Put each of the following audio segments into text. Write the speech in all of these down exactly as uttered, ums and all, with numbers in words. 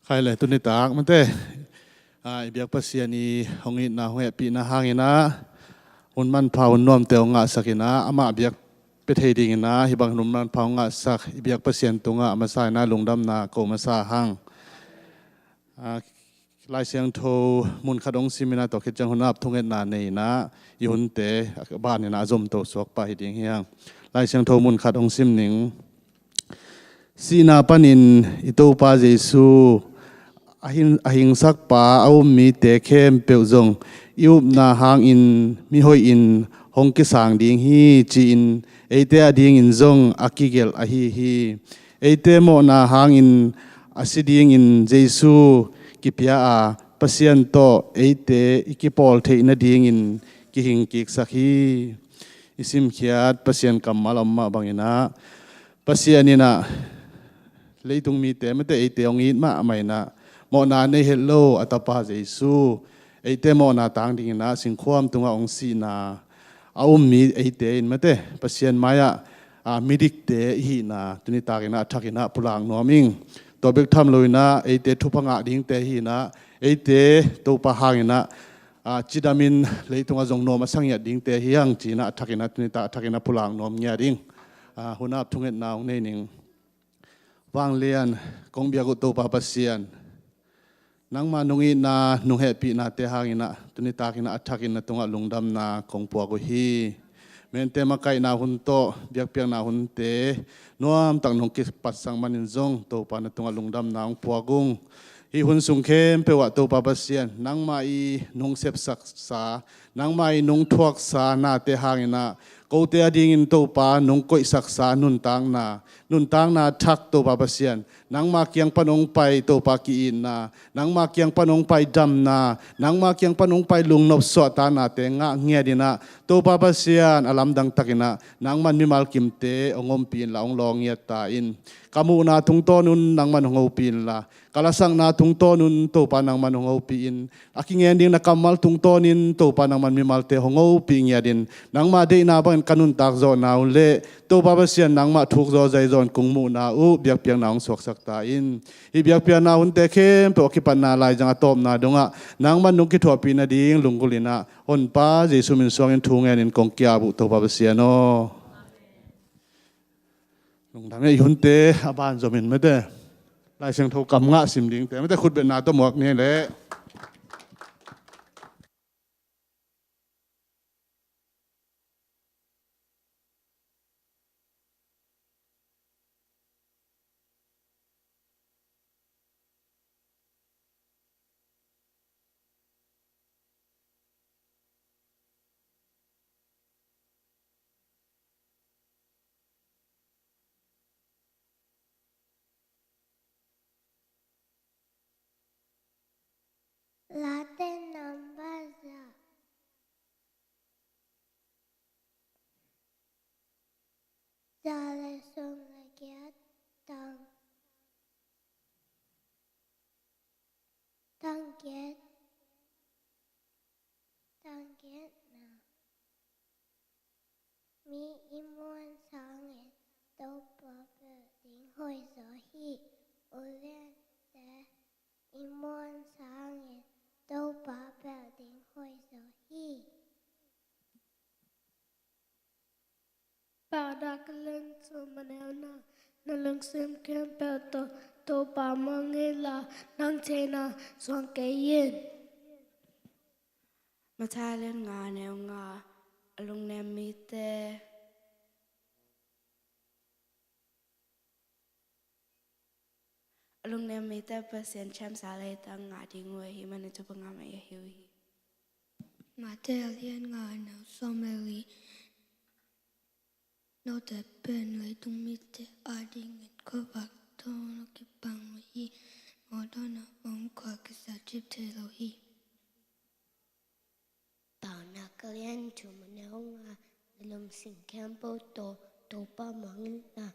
Khai le tuni tak mate, a, i biak Pasian i hong itna hong hehpihna hangin ah hun manpha hun nuamte hong ngahsak in ah, amah biak pia thei dingin ah hih bang hun manpha hong ngahsak i biak Pasian tungah a masa in ah lungdamna ko masa hang. A, Lai Siangtho mun khat hong sim in ah, tua khit ciang hun ap thungetna nei in ah i hunte a ban in ah a zomto suak pah hi ding hi hang. Lai Siangtho mun khat hong sim ning. Sihna panin i Topa Jesu a hin, a hingsakpa a um mite khempeuh zong i upna hangin mihoih in hong kisang ding hi, ci-in eite adingin zong a kigelh ahi hi. Eite mawhna hangin a si dingin Jesu kipia a, Pasian tawh eite i kipawl theih nadingin kihing kiksak hi. I simkhiat Pasian kammal om mah bangin ah, Pasian in ah leitung mite mate eite hong it mahmah in ah, mawhna nei het lo a tapa Jesu eite mawhna tang dingin ah singkhuam tungah hong sihna a um mi eite in mate Pasian mai-ah, a, midikte i hihna tuni takin ah a thakin ah pulak nuam ing. Tua bek tham lo in ah eite thupha ngah dingte hi in ah, eite Topa hangin ah, a, cidamin leitungah zong nuam a sa ngiat dingte hi hang ci-in ah a thakin ah tuni tak a thakin ah pulak nuam ngiat ing. A, hun ap thungetna hong nei ning. Vanglian kong biak uh Topa Pasian, nangmah nong itna nong hehpihnate hangin ah tuni takin ah a thakin na tungah lungdamna kong puak uh hi. Mente makaihna hun tawh biakpiakna hunte nuamtak nong kipatsak manin zong Topa na tungah lungdamna hong puak ung. Hih hun sung khempeuh ah Topa Pasian, nangmah i nong sepsaksa, nangmah i nong thuaksa nate hangin ah kote adingin Topa nong koihsaksa nuntakna, nuntakna thak Topa Pasian, nangma kiang pan hong pai Topa ki-itna, nangma kiang pan hong pai damna, nangma kiang pan hong pai lungnop suahtaknate ngah ngiat in ah Topa Pasian, a lamdang takin ah nangman mimal kimte hong ompih inla hong lawng ngiat ta in. Ka muhna tungtawn un nangman hong hopih inla, ka lasakna tungtawn un Topa nangman hong hopih in. A kingen ding na kammal tungtawnin Topa nangman mimalte hong hopih ngiat in, nangmah deihna bangin ka nuntak zawhna uh leh Topa Pasian nangmah thuk zaw zai zawn kong muhna uh biakpiakna hong suaksak ta in. Hih biakpiakna hunte khempeuh a kipatna laizang a tawpna dongah nangman nong kithuahpih nading lunggulh in ah Honpa Jesu min suangin thu ngenin kong ki-ap uh Topa Pasian aw. Lungdam ei, hunte a ban zomin mate, Lai Siangtho kam ngah sim dingte mate khutbetna tawh muak ni leh. Late namba za, za le sawm le giat, tang, tang giat, tang giatna. Mi i muan sangin Topa peuh ding hoih zaw hi. U liante i muan sangin Topa peuh ding hoih zaw hi. Padah ka lian sawm le neu na, na lungsim khempeuh tawh Topa mangngilh la, nang theihna suang kei in. Mathai lian nga neu nga, a lungnem mite, a lungnem mite Pasian thiamsa leitang ngah ding uh ahi manin thupha ngah mai ahi uh hi. Mate a lian nga neu sawm le li, note pen leitung mite adingin khuavak tawh na kipang uh hi. Mawtaw na om khua kisa cip thei lo hi. Paunak a lian thum a neu nga, na lungsim khempeuh tawh Topa mangngilh la, nang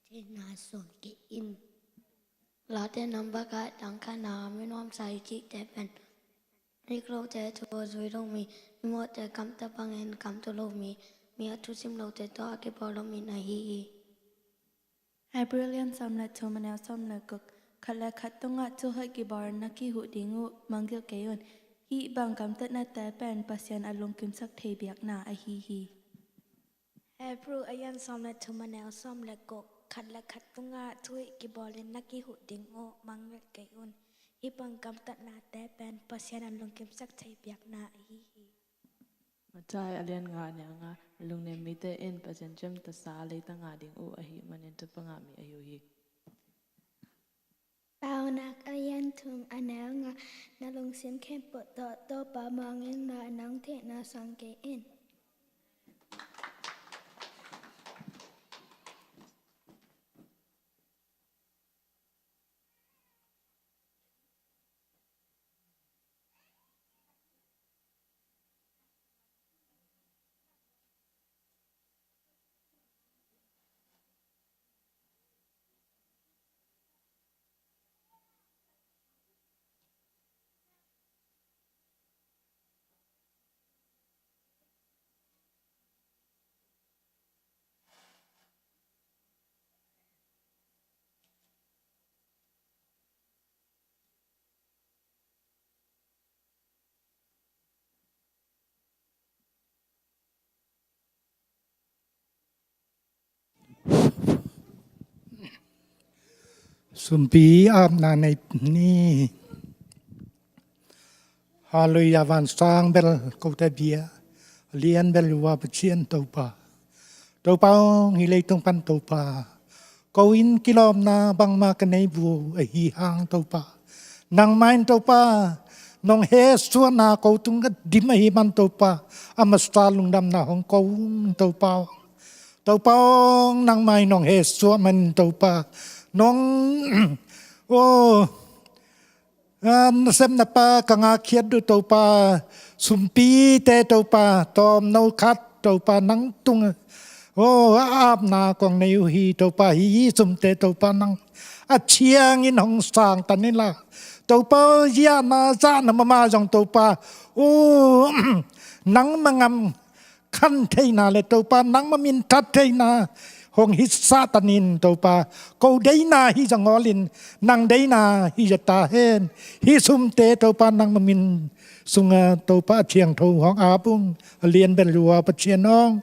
theihna suang kei in. Late namba khat, tang khatna, mi nuamsa i cihte pen, rik lote thu zui lo mi, mimawhte kamta bangin kamtuah lo mi, mi a thusim lote tawh a kibawl lo mi na hi hi. Hebrew lian sawm le thum a neu sawm le guk, khat le khat tungah thuhoih kibawl na kihuh ding uh mangngilh kei un. Hih bang gamtatnate pen Pasian a lungkimsak thei biakna ahi hi. Hebrew a lian sawm le thum, a neu sawm le guk. Khat le khat tungah thuhoih kibawlin na kihuh ding uh mangngilh kei un. Hih bang gamtatnate pen Pasian a lungkimsak thei biakna ahi hi. Mathai a lian nga, a neu nga. Lungnem mite in Pasian ciamtehsa leitang a ding uh ahih manin thupha ngah mi ahi uh hi. Paunak a lian thum, a neu nga. Na lungsim khempeuh tawh Topa mangngilh in la, nang theihna sang kei in. Sumpi apna nei ni. Halleluiah, vansang bel kote bia, lian bel lua Pasian Topa. Topa aw, hih leitung pan Topa, ko in kilawmna bangmah ka nei uh ahi hang Topa, nangmah in Topa, nong hehsuahna ko tung a dim ahih man Topa, a masa lungdamna hong ko ung Topa aw. Topa aw, nangmah in nong hehsuah man Topa, nong, aw, a, nasepna pa ka ngahkhiat uh Topa, sumpite Topa, tawmno khat Topa nang tung, aw, a apna kong nei uh hi Topa, hih sumte Topa nang a ciangin hong sangtan in la. Topa aw, ziahna zahna mahmah zong Topa, aw, nangmah ngam khan theihna le Topa nangmah min that theihna hong hih satan in Topa, ko deihna hi zong awlin nang deihna hi zata hen. Hih sumte Topa nangmah min sunga Topa a thiangtho hong ap ung, a lian bel lua Pasian aw.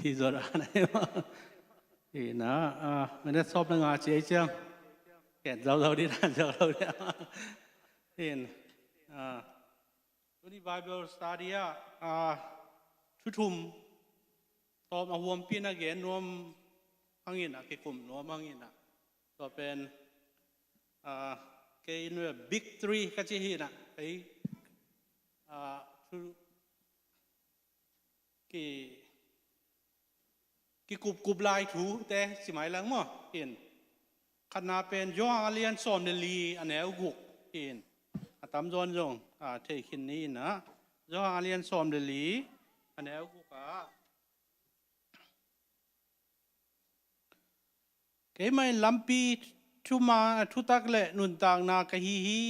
Phi zawh dan a hi mah. Hi na, ah, minute sawm le nga ci ei ciang. Ken zau zau dih dan zau zau dih. Hi na, ah, tuni Bible study ah, ah, thu thum tawm a huampin a gen nuam hangin ah, kikum nuam hangin ah. Tua pen, ah, kei in big three ka ci hi na. Kei, ah, thu ki, kikupkup lai thute ci mai lang maw. Hi na, khatna pen Johan a lian sawm le li a neu guk. Hi na, a tamzaw in zong, ah, thei khin ni. Hi na, Johan a lian sawm le li a neu guk ah, keimah in lampi, thuma, thutak le nuntakna ka hi hi.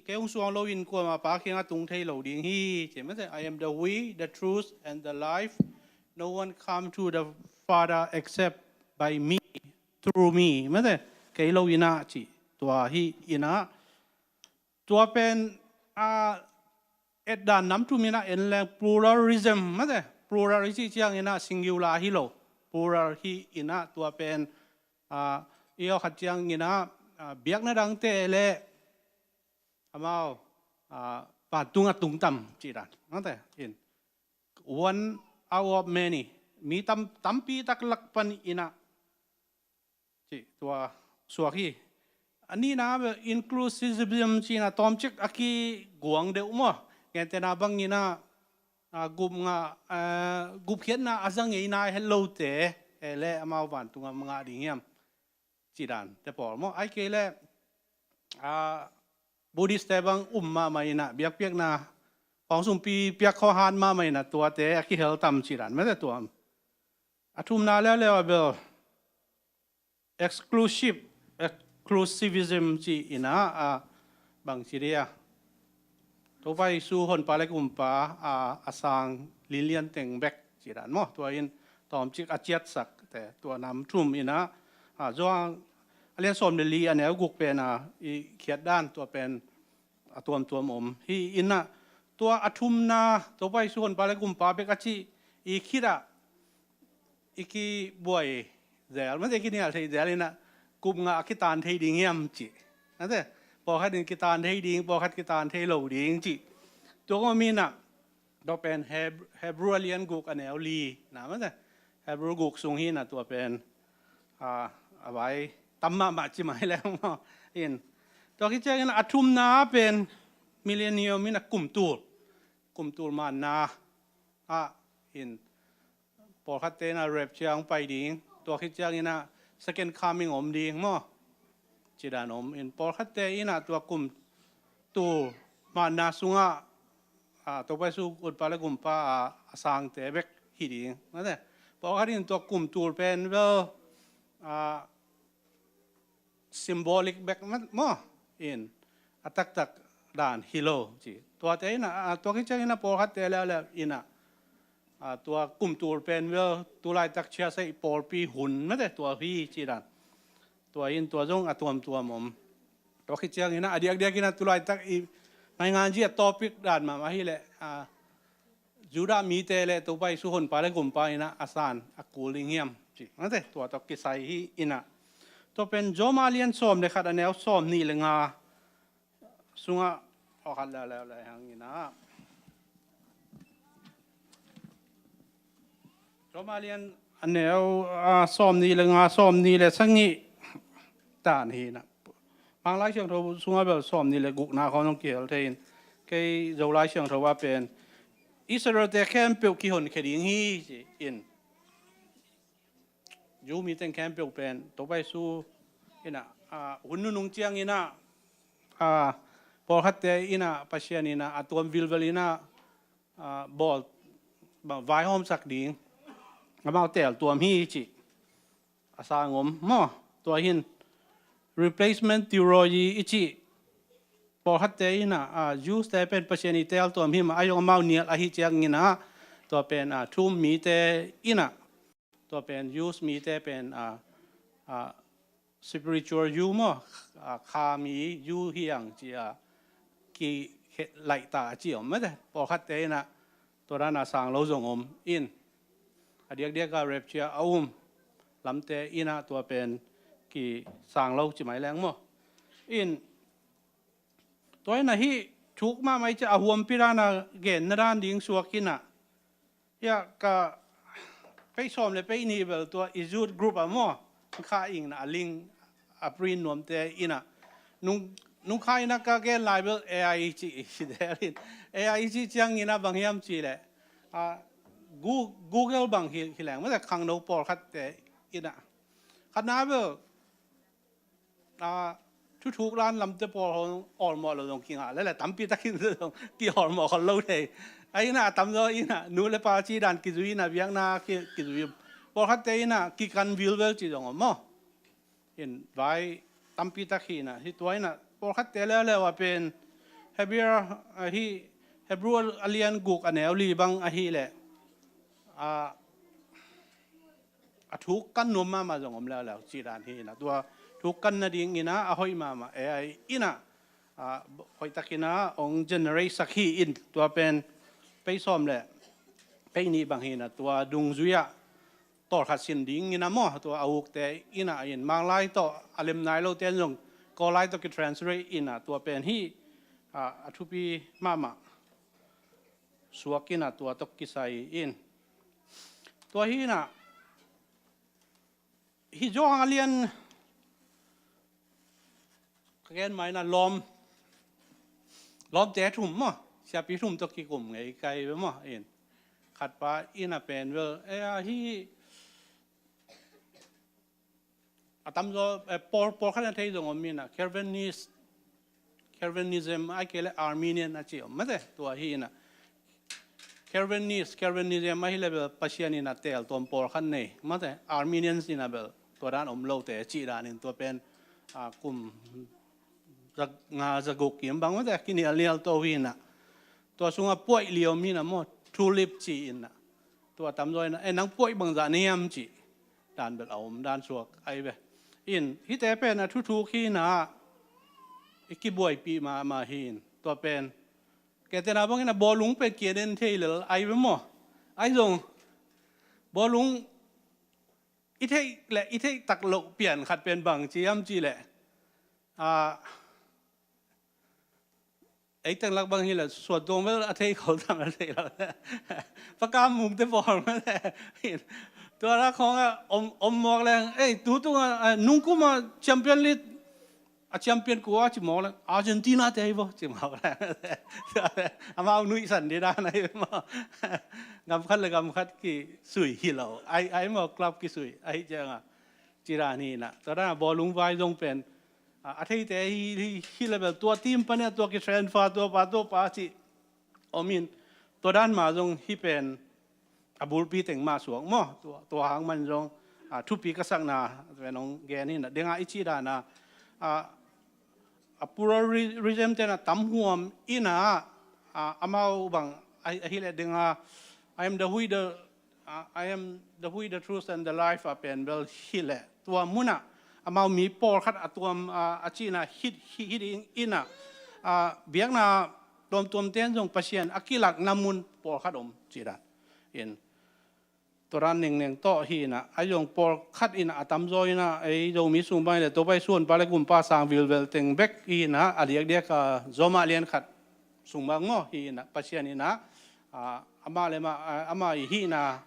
Kei hong suang loin kuamah Pa kiangah tung thei lo ding hi, ci mah se. "I am the way, the truth, and the life. No one come to the Father except by me, through me." Mah se, kei lo in ah ci. Tua hi in ah. Tua pen, ah, et dan nam thum in ah en leng pluralism mah se. Plural i cih ciangin ah singular hi lo. Plural hi in ah tua pen, ah, i awkhat ciangin ah, ah, biakna dangte le amau, ah, vantung a tungtam cih dan. Mah se, in one out of many. Mi tam, tampi tak lak pan in ah cih tua suak hi. A nihna bel inclusivism cih in ah tawmcik a kiguang deuh maw. Gentehna bangin ah, ah, gupngah, ah, gupkhiatna a za ngei nai het lote, eh, le amau vantung ah ngah ding hiam, cih dan te pawl maw. Ahih kei leh, ah, Buddhist te bang um mahmah in ah, biakpiakna khawng sung pi piak khawng hat mahmah in ah, tuate a kihel tam cih dan mah se tua. A thumna leuleu ah bel exclusive, exclusivism cih in ah, ah, bang ci dia, Topa Jesu honpa le gumpa, ah, a sang linlian teng bek cih dan maw. Tua in tawmcik a ciatsakte, tua nam thum in ah, ah, Johan a lian sawm le li a neu guk pen, ah, i khiat dan tua pen a tuamtuam om. Hi in ah tua a thumna, Topa Jesu honpa le gumpa bek a cih i khit ah i kibuai zel, mah se, i kinial thei zel in ah, gupngah a kitan thei ding hiam cih. Mah se, pawlkhat in kitan thei ding, pawlkhat kitan thei lo ding cih. Tua kong om in ah, tua pen Heb-, Hebrew a lian guk a neu li na, mah se, Hebrew guk sung hi na, tua pen, ah, a vai tam mahmah ci mai leng maw. In, tua khit ciangin a thumna pen millennium in ah, kumtul, kumtul manna ah, in, pawlkhatte in ah rapture hong pai ding, tua khit ciangin ah second coming om ding maw, cih dan om. In, pawlkhatte in ah tua kumtul manna sungah, ah, Topa Jesu honpa le gumpa, ah, a sangte bek hi ding, mah se. Pawlkhat in tua kumtul pen bel, ah, symbolic bek mah maw, in, a taktak dan hi lo ci. Tuate in ah, ah, tua khit ciangin ah pawlkhatte leuleu in ah, ah, tua kumtul pen bel tulaitak ciasaih pawlpi hun, mah se, tua hi cih dan. Tua in tua zong a tuamtuam om. Tua khit ciangin ah a diakdiak in ah tulaitak i ngaingan zia topic dan mahmah hi leh, ah, Judah mite le Topa Jesu honpa le gumpa in ah a san a kul ding hiam cih, mah se, tua tawh kisai hi in ah. Tua pen Rom a lian sawm le khat a neu sawmnih le nga sungah, aw, khat leuleu lai hang in ah, Rom a lian a neu, ah, sawmnih le nga, sawmnih le sagih dan hi na. Mang Lai Siangtho sungah bel sawmnih le gukna khawng zong kihel thei in, kei Zo Lai Siangtho ah pen Israel-te khempeuh kihonkhia ding hi ci in, Jew mi teng khempeuh pen Topa Jesu in ah, ah, hun nunung ciangin ah, ah, pawlkhatte in ah Pasian in ah a tuam vilvel in ah, ah, bawl, ba-, vaihawmsak ding, amau teel tuam hi cih a sang om maw. Tua hi in replacement theology i cih, pawlkhatte in ah, ah, Jews-te pen Pasian i teel tuam hi mah, a zong amau nial ahih ciangin ah, tua pen, ah, thu-um mite in ah, tua pen Jews mite pen, ah, ah, spiritual Jew maw, ah, kha mi Jew hi hang ci a, ki-, khe-, laih ta a ci om, mah se. Pawlkhatte in ah tua dan a sang lo zong om in, a diakdiak a rapture a um lamte in ah tua pen kisang lo ci mai leng maw. In tua in ah hih thuk mahmah i ci a huampi dan a genna dan ding suak in ah, hia ka pei sawm le pei nih bel tua i youth group ah maw, kha ing na a link a print nuamte in ah nung, nung kha in ah ka gen lai bel A I ci, ci del in, A I ci ciang in ah bang hiam ci leh, ah, Gu-, Google bang hi, hi leng maw, khangno pawlkhatte in ah, khatna bel, ah, thuthuk lan lamte pawl hong awlmawh lo zong kingah lele, tampi takin zong ki awlmawh khol lo thei. A in ah a tamzaw in ah nu le pa ci dan kizui in ah biakna ki, kizui. Pawlkhatte in ah kikan vilvel ci zong om maw. In vai tampi tak hi in ah, hih tua in ah pawlkhatte leuleu a pen Hebrew, ah, hih Hebrew a lian guk a neu li bang ahih leh, ah, a thuk kan nuam mahmah zong om leuleu ci dan hi in ah, tua thuk kan nading in ah a hoih mahmah A I in ah, ah, hoih tak in ah ong generate sak hi in, tua pen pei sawm le pei nih bang hi in ah, tua dungzui ah tawlkhat sin ding in ah maw, tua a ukte in ah in Manglai tawh a lem nai lote in zong Kawllai tawh kitranslate in ah tua pen hih, ah, a thupi mahmah suak in ah tua tawh kisai in. Tua hi in ah, hih Johan a lian ka gen mai in ah lawm, lawmte thum maw, siapi thum tawh kikum ngei kai ve maw. In khatpa in ah pen bel, eh, ah, hih a tamzaw, eh, pawl, pawlkhat in ah thei zong om in ah Calvinist, Calvinism ahih kei leh Arminian a ci om mate, tua hi in ah Calvinist, Calvinism ahih leh bel Pasian in ah teel tuam pawlkhat nei mate, Arminians in ah bel tua dan om lote ci dan in tua pen, ah, kum za nga za guk kim bang mate kinialnial to hi in ah, tua sungah puaih li om hi in ah maw, tulip ci in ah, tua tamzaw in ah, eh, nang puaih bangzah na hiam ci dan bel a om dan suak ahi ve. In hihte pen a thuthuk hi in ah i kibuaipih mahmah hi in, tua pen kei tena bang in ah bawlung pen kian en thei lel ahi ve maw. Ahi zong bawlung i theih le i theih tak loh pian khat pen bang ci hiam ci leh, ah, ei teng lak bang hi leh suan tuang bel a thei khol tam a thei lo. Pakam mungte pawl mah le. Tua lak khawng ah om, om mawk leng, ei, tu tung ah, ah, nungkum ah champion league a champion kua ci mawk leng, Argentina te hi vo ci mawk leng. Amau nuihsan ding dan ahi maw. Gam khat le gam khat kisui hi lo. Ahi, ahi maw, club kisui ahi ciang a. Ci dan hi in ah. Tua dan a bawlung vai zong pen, ah, a theite hi, hi, hi leh bel tua team pan in ah tua kitrain fa, tua pa, tua pa ci om in, tua dan mah zong hih pen a bulpi teng mah suak maw. Tua, tua hang man zong, ah, thupi ka sakna pen ong gen hi in ah, deng a i cih dan a, ah, a pluralism te in ah tam huam in ah, ah, amau bang, ah, ahih leh deng a, "I am the way, the, ah, I am the way, the truth and the life," a pen bel hi leh tua mun ah amau mi pawlkhat a tuam, ah, a cihna hih, hih, hih ding in ah, ah, biakna tuamtuam ten zong Pasian a kilakna mun pawlkhat om ci dan in. Tua dan nengneng tawh hi in ah, ahi zong pawlkhat in ah a tamzaw in ah, ei Zomi sung bang hi leh Topa Jesu honpa le gumpa sang vilvel teng bek hi in ah, a diakdiak a Roma lian khat sung bang maw hi in ah, Pasian in ah, ah, amah le amah, ah, amah i hihna,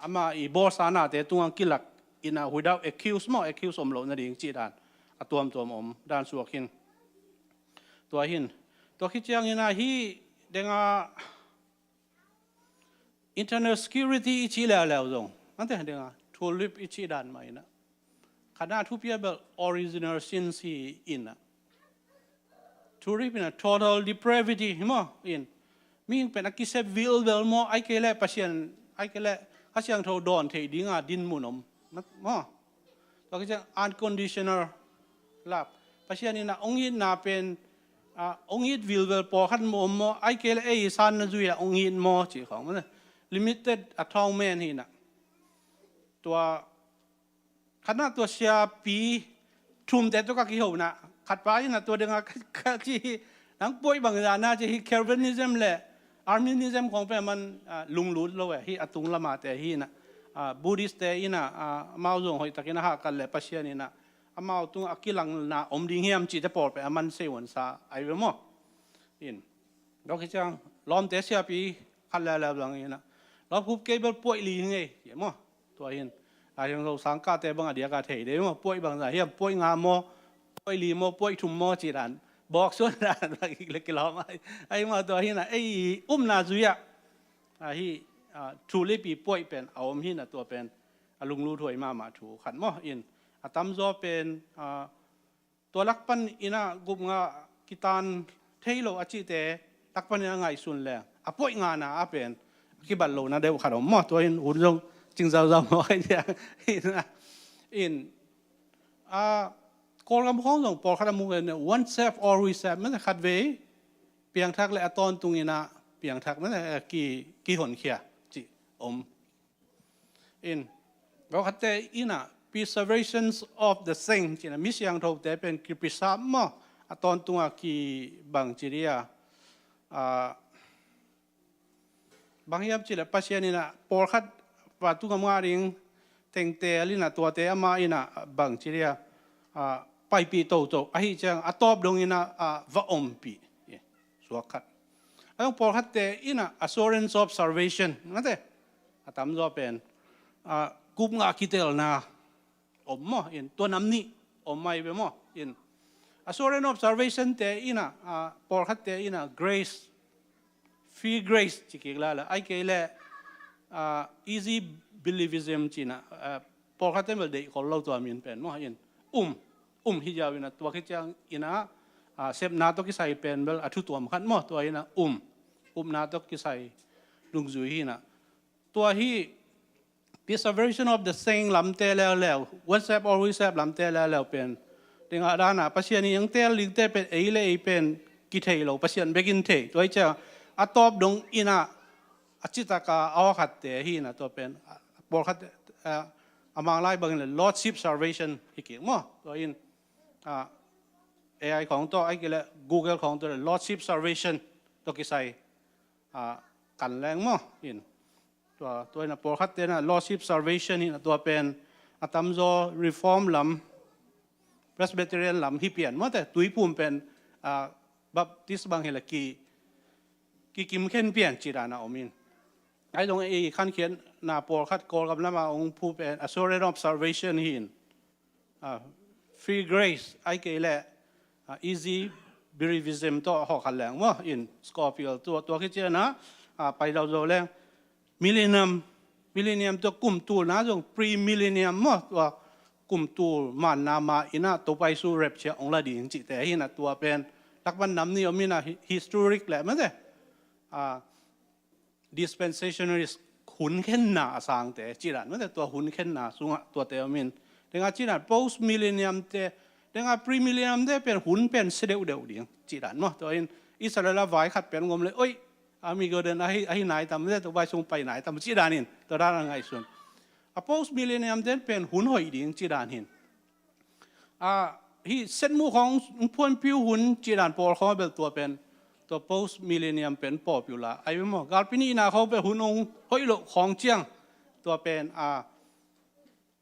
amah i bawlsa nate tungah kilak in ah, without excuse maw, excuse om loh nading cih dan a tuamtuam om dan suak hi in. Tua hi in, tua khit ciang in ah hih deng a internal security i cih leuleu zong, ante deng a tulip i cih dan mah in ah, khatna thupi a bel original sin hi in ah, tulip in ah total depravity hi maw. In mihing pen a kisep vilvel maw, ahih kei leh Pasian, ahih kei leh Kha Siangtho dawn theih ding a dinmun om maw. Tua khit ciang unconditional love. Pasian in ah ong itna pen, ah, ong it vilvel pawlkhat maw om maw, ahih kei leh ei sanna zui ah ong it maw cih khawng maw. Limited atonement hi in ah. Tua khatna tua siapi thumte tawh ka kihona, khatpa in ah tua deng a ka, ka ci hi, nang puaih bangzah na ci hi, Calvinism le Arminianism khawng pen man, ah, lunglut lo e, hih a tung lam a te hi in ah. ah, Buddhist te in ah, ah, amau zong hoihtakin a hahkat leh Pasian in ah amau tungah a kilangna om ding hiam cihte pawl pen a man sei huansa ahi ve maw. In, dawk hi ciang lawmte siapi khat leuleu bang in ah, lawmkhup kei bel puaih li hi ngei ci maw. Tua hin, a hiang lo sangkahte bang a diak a thei dei maw, puaih bangzah hiam, puaih nga maw, puaih li maw, puaih thum maw cih dan bawk suan dan bang kik le kilawm ahi, ahi maw. Tua hin ah ei upna zui ah, ahi, ah, thu lipi puaih pen a om hin ah, tua pen a lunglut huai mahmah thu khat maw. In, a tamzaw pen, ah, tua lak pan in ah gupngah kitan thei lo a cihte lak pan in a ngaihsun leng a puaih ngana ah pen a kibat lohna deuh khat om maw. Tua in hun zong cing zauzau maw ahi ciang. In ah, in, ah, Kawlgam khawng zong pawlkhat a mu pen once saved, always saved, mah khatvei piangthak le a tawntung in ah piangthak mah, eh, ki, kihonkhia cih om. In, pawlkhatte in ah preservations of the saint cih in ah, mi siangthote pen kipreserve maw, a tawntung a kibang ci dia. Ah, bang hiam cih leh Pasian in ah pawlkhat pa tungah ngah ding tengtel in ah, tuate amah in ah bang ci dia, ah, paipih toto ahi ciang a tawp dong in ah, ah, va ompih. Eh, suak khat. A zong pawlkhatte in ah assurance of salvation, mate, a tamzaw pen, ah, gupngah kitelna om maw. In, tua nam nih om mai ve maw. In, assurance of salvation te in ah, ah, pawlkhatte in ah grace, free grace ci kik lai la, ahih kei leh, ah, easy believism ci in ah, ah, pawlkhatte bel deih khol lo tua min pen maw. In, um, um hi ziau in ah, tua khit ciang in ah, ah, sepna tawh kisai pen bel a thu tuam khat maw. Tua in ah um, upna tawh kisai dungzui hi in ah, tua hi preservation of the saint lamte leuleu, once saved, always saved lamte leuleu pen, dingah dan ah Pasian in hong teel dingte pen ei le ei pen kithei lo, Pasian bek in thei. Tua hi ciang a tawp dong in ah a citak a a awkhatte hi in ah, tua pen, ah, pawlkhat, ah, a Mang lai bangin le lordship salvation hi kik maw. Tua in, ah, A I khawng tawh, ahih kei leh Google khawng tawh le lordship salvation tawh kisai, ah, kan leng maw. In, tua, tua in ah pawlkhatte in ah lordship salvation hi in ah, tua pen a tamzaw Reform lam, Presbyterian lam hi pian mawte, Tuiphum pen, ah, Baptist bang hi leh ki, kikim khen pian cih dan a om in. Ahi zong ei khankhiatna pawlkhat Kawlgam lam ah hong phu pen assurance of salvation hi in, ah, free grace, ahih kei leh, ah, easy believism tawh hawh khat leng maw. In, Scofield tua, tua khit ciang ah, ah, pai zauzau leng millennium, millennium tua kum tulna zong premillennium maw, tua kum tul manna ma in ah Topa Jesu rapture hong la ding cihte hi in ah, tua pen lak pan nam nih om in ah, hi-, historic leh mate, ah, dispensationalist, hun khenna a sangte cih dan mate, tua hun khenna sungah tuate om in. Dingah cih dan post millennium te, dingah premillennium te pen hun pen sia deuhdeuh ding cih dan maw. Tua in Israel a vai khat pen ngom le, oi, Armageddon ahi, ahi nai tam mate, tua vai sung pai nai tam cih dan in, tua dan a ngaihsun. A post millennium te pen hun hoih ding cih dan hi in. Ah, hih setmuh khawng phuanpiu hun cih dan pawl khawng bel tua pen, tua post millennium pen popular ahi ve maw. Galpi nihna khawng pen hun hong hoih loh khawng ciang, tua pen, ah,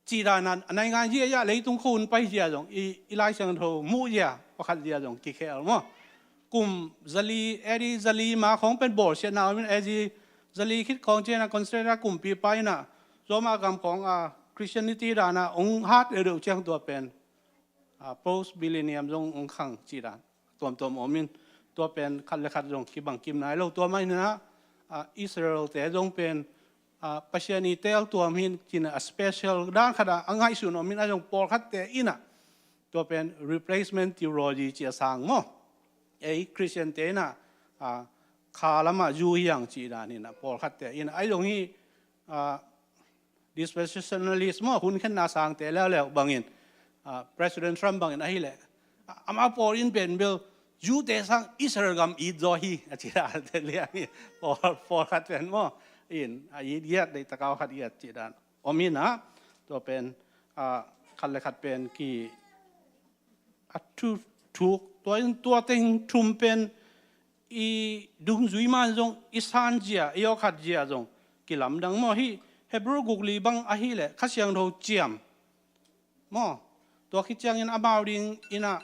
cih dan a, a naingan hiah hiah leitung khua hun pai zia zong i, i Lai Siangtho muh zia pakhat zia zong kikhel maw. Kum zali, A D zali ma khawng pen bawlsiatna om in, A D zali khit khawng ciang ah Constantine kumpipa in ah Roma gam khawng a Christianity dan ah hong hat deuhdeuh ciang tua pen, ah, post millennium zong hong khang cih dan tuamtuam om in, tua pen khat le khat zong kibangkim nai lo. Tua mah in ah, ah, Israel te zong pen, ah, Pasian i teel tuam hi in cih a special dan khat ah a ngaihsun om in, ahi zong pawlkhatte in ah tua pen replacement theology cih a sang maw. Ei Christian te in ah, ah, kha lam ah Jew hi hang cih dan in ah pawlkhatte in ah, ahi zong hih, ah, dispensationalist maw, hun khenna sangte leuleu bangin, ah, President Trump bangin ahih leh, ah, amau pawl in pen bel Jew te sang Israel gam it zaw hi a ci dan te liang hi. Pawl, pawlkhat pen maw, in, ah, it giat, deihtak a khat giat cih dan om in ah, tua pen, ah, khat le khat pen ki, a thu thuk, tua in tua teng thum pen i dungzui man zong i san zia, i awkhat zia zong kilamdang maw. Hih Hebrew guk li bang ahileh Kha Siangtho ciam maw? Tua khit ciangin amau ding in ah,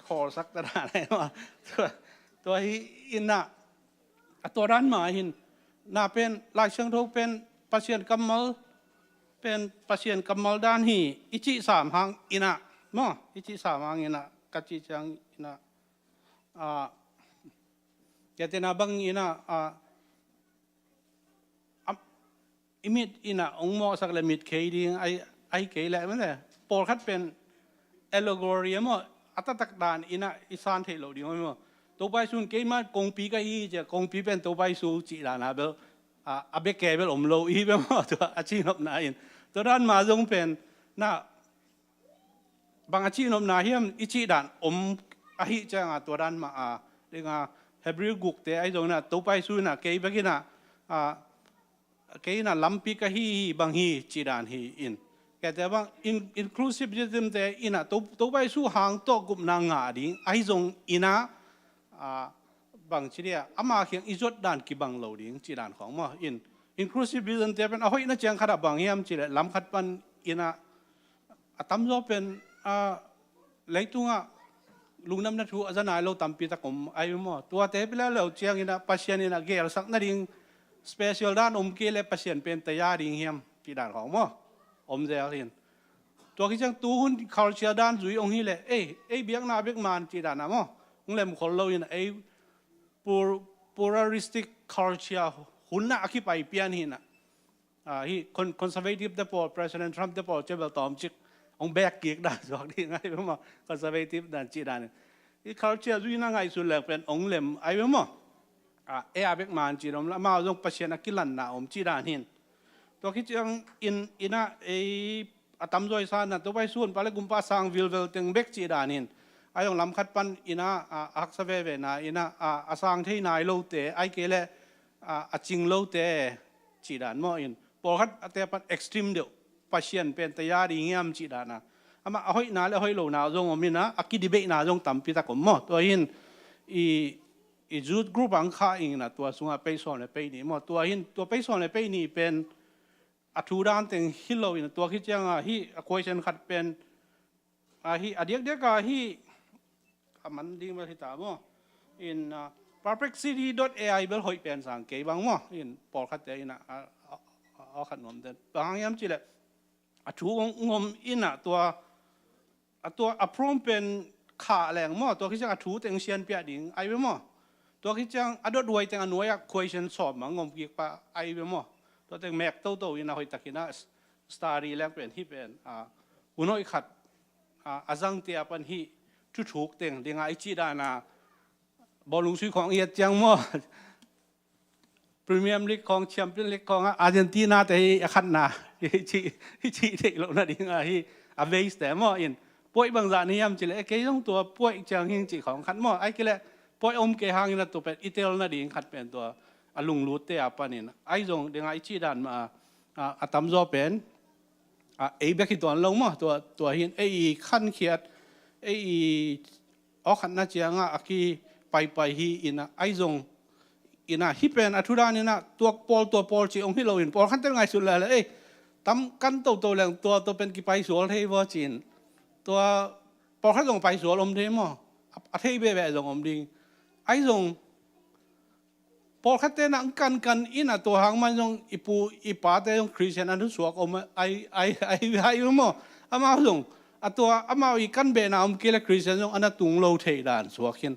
khawlsak ta dan ai maw? Tua, tua hi in ah, a tua dan mah hin, na pen Lai Siangtho pen Pasian kammal, pen Pasian kammal dan hi i cih sam hang in ah maw? I cih sam hang in ah, ka cih ciang in ah, ah, tua teh na bang in ah, ah, am, i mit in ah hong mawhsak le mit khei ding ai, ai kei leh mah le. Pawlkhat pen allegory a maw, a taktak dan in ah i san theih loh ding maw. Topa Jesu in keimah kongpi ka hi ci a, kongpi pen Topa Jesu cih dan a bel, a, a bia kei bel om lo i hi bel maw, tua a cihnopna in. Tua dan mah zong pen na bang a cihnopna hiam i cih dan om ahih ciang a, tua dan mah a ding a, Hebrew gukte ai zong in ah Topa Jesu in ah kei bek in ah, a, kei in ah lampi ka hi hi bang hi cih dan hi in. Kei te bang in, inclusivism te in ah To, Topa Jesu hang tawh gupna ngah ding ai zong in ah, a, bang ci dia, ama kiang i zuat dan kibang lo ding cih dan khawng maw. In, inclusivism te pen a hoihna ciang khat ah bang hiam cih leh lam khat pan in ah, a tamzaw pen, a, leitungah lungdamna thu a za nai lo tampi tak om ai maw. Tuate pileh lo ciangin ah Pasian in ah gelsak nading special dan om kei leh Pasian pen taya ding hiam cih dan khawng maw. Om zel hin. Tua khit ciang tuhun culture dan zui hong hi leh, ei, ei biakna bek man cih dan a maw, hong lemkhol lo in ah, ei pur-, pluralistic culture hun ah a kipai pian hi in ah. A, hi con-, conservative te pawl, President Trump te pawl ci a bel tawmcik hong bek kik dan suak ding ai ve maw, conservative dan cih dan. Hi culture zui in ah ngaihsun leng pen hong lem ai ve maw. A, ei a bek man cih dan om lo, amau zong Pasian a kilanna om cih dan hin. Tua khit ciang in, in ah ei a tamzaw i san dan, Topa Jesu honpa le gumpa sang vilvel teng bek cih dan hin. Ai zong lam khat pan in ah, a, a haksa veve na in ah, a, a sang thei nai lote ai kei leh, a, a cing lote cih dan maw in. Pawlkhat a te pan extreme deuh, Pasian pen taya ding hiam cih dan a. Amah a hoihna le a hoih lohna zong om in ah, a kidebate na zong tampi tak om maw. Tua hin i, i youth group ah hong khah ing in ah, tua sungah pei sawm le pei nih maw. Tua hin, tua pei sawm le pei nih pen a thu dan teng hi lo in ah, tua khit ciang a hi a question khat pen, a, hi a diakdiak a hi a man ding bel hi ta maw. In, a, perplexity dot A I bel hoih pen sang kei bang maw. In pawlkhat te in ah, a, a, a, a khat nuam den. Bang hang hiam cih leh a thu hong, hong om in ah tua, a tua a prompt pen khah leng maw, tua khit ciang a thu teng sianpiak ding ai ve maw. Tua khit ciang a dothuai teng a nuai ah question sawm mang om kik pah ai ve maw. Tua teng mek toto in ah hoih takin ah s-, study leng pen hi pen, a, hun hoih khat, a, a zangte a pan hi thuthuk teng ding a i cih dan a, bawlung sui khawng i et ciang maw, Premier League khawng, Champion League khawng ah Argentina te hi a khatna hi cih, hi cih theih loh nading a hi a base te maw. In puai bangzah ni hiam cih leh, e, kei zong tua puai ciang hing cih khawng khat maw. Ai kei leh puai om kei hang in ah tua pen i tel nading khat pen tua a lunglut te a pan in ai zong ding a i cih dan mah a, a, a tamzaw pen, a, ei bek hi tuan lo maw. Tua, tua hin ei i khankhiat, ei i awkhatna ciang ah a kipaipai hi in ah, ai zong in ah, hi pen a thu dan in ah, tua pawl, tua pawl cih hong hi lo in, pawlkhat te ngaihsut leh leh, ei, tam kan toto leng tua, tua pen kipai sual thei vaw ci in. Tua pawlkhat zong pai sual om thei maw. A, a thei bebe zong om ding. Ai zong pawlkhat te na kankan in ah, tua hang man zong i pu i pa te zong Christian a na suak om ai, ai, ai, ai maw. Amau zong a tua amau i kan behna om kei leh Christian zong a na tung lo thei dan suak hin.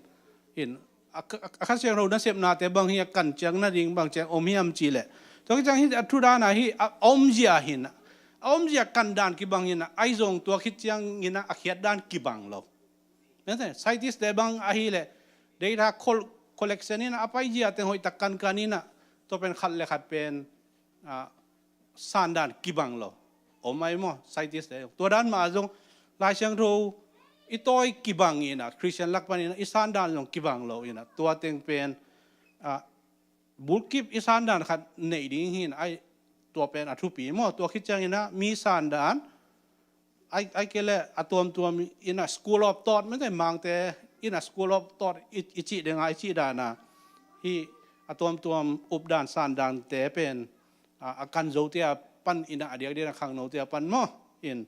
In a, a, a Kha Siangtho nasepna te bang hi a kan ciang nading bang ciang om hiam cih leh, tua khit ciang hi a thu dan a hi a omzia hin, a omzia kan dan kibang hin, ai zong tua khit ciang in ah a khiat dan kibang lo. Scientist te bang ahileh data col-, collection in ah a paizia teng hoih tak kankan in ah, tua pen khat le khat pen, a, sandan kibang lo om ai maw, scientist te. Tua dan mah zong Lai Siangtho i tawi kibang in ah, Christian lak pan in ah i sandan zong kibang lo in ah, tua teng pen, a, bulkip i sandan khat neih ding hi in ai, tua pen a thupi maw. Tua khit ciang in ah mi sandan, ai, ai kei leh a tuamtuam in ah school of thought, mite Mangte in ah school of thought i, i cih ding a, i cih dan a hi, a tuamtuam updan sandante pen a, a kan zote a pan in a, a diakdiak a khangnote a pan maw in,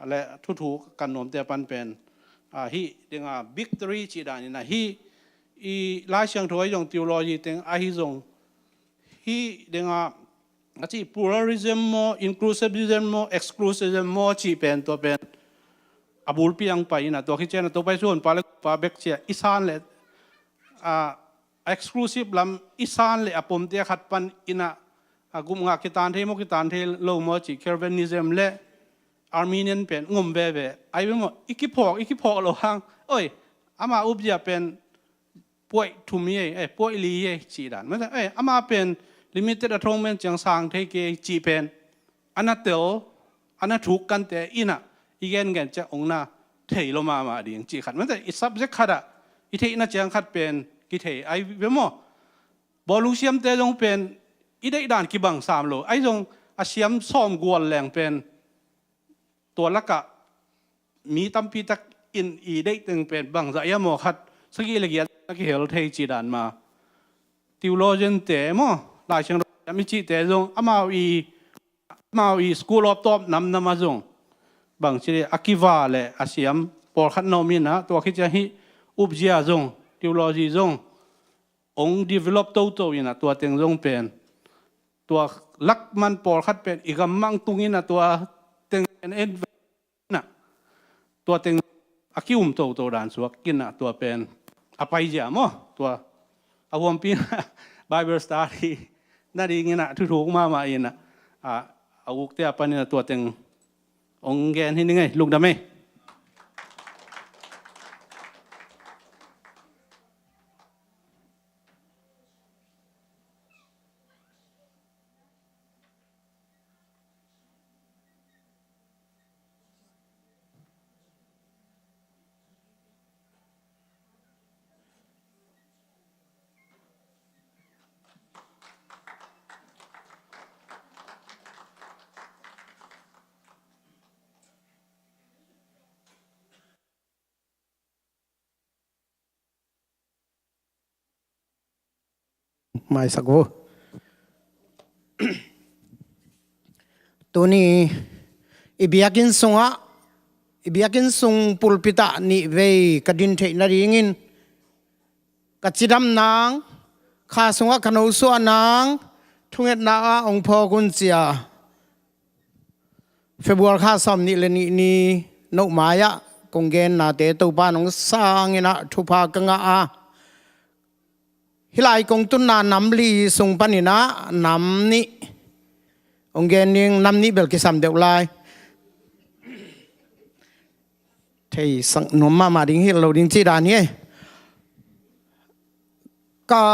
a le thuthu kan nuamte a pan pen a, hih dinga victory cih dan in a, hih i Lai Siangtho ahi zong, theology teng ahi zong, hih dinga a ci pluralism maw, inclusivism maw, exclusivism maw cih pen, tua pen a bulpi ang pai in a, tua khit ciang a, tua pai suan pa le pa bek cia i san le a, a exclusive lam i san le a pomte a khat pan in a, a gupngah kitan thei maw, kitan thei lo maw cih Calvinism le Arminian pen ngom veve. Ai ve maw, i kiphawk, i kiphawk lo hang. Oi, ama upzia pen puai thum hi ei, eh, puai li hi ei cih dan. Masa, eh, ama pen limited atonement ciang sang thei kei cih pen a na tel, a na thuk kante in a, i gengen ciang ong na thei lo mahmah ding cih khat. Masa, i subject khat ah i theihna ciang khat pen kithei ai ve maw. Bawlung siamte zong pen i deih dan kibang sam lo. Ai zong a siam sawm gual leng pen tua lakah mi tampi tak in i deih teng pen bangzah ia maw, khat sagih le giat na kihel thei cih dan mah. Theologian te maw, Lai Siangtho siam i cihte zong amau i, amau i school of thought namnam ah zong bangci le a kiva le a siam pawlkhat na om in a, tua khit ciang hih upzia zong, theology zong ong develop toto in a, tua teng zong pen tua lakman pawlkhat pen i gammang tung in a, tua teng en en in a, tua teng a ki-um toto dan suak in a, tua pen a paizia maw, tua a huampi in a Bible study nading in a, thuthuk mahmah in a, a, a ukte a pan in a, tua teng ong gen hi ning ei, lungdam ei. Maisak vo. Tuni i biakinn sungah, i biakinn sung pulpit ah nih vei ka din theih nadingin ka cidam nang, kha sungah ka nosuah nang, thungetna ah ong phawk un cia February kha sawm nih le nih ni note mai-ah kong gennate Topa nong sang in a thupha ka ngah a. Hih lai kong tunna nam li sung panin a nam nih ong gen ding, nam nih bel kisam deuh lai. Theisak nuam mahmah ding hi lo ding ci dan hi. Ka,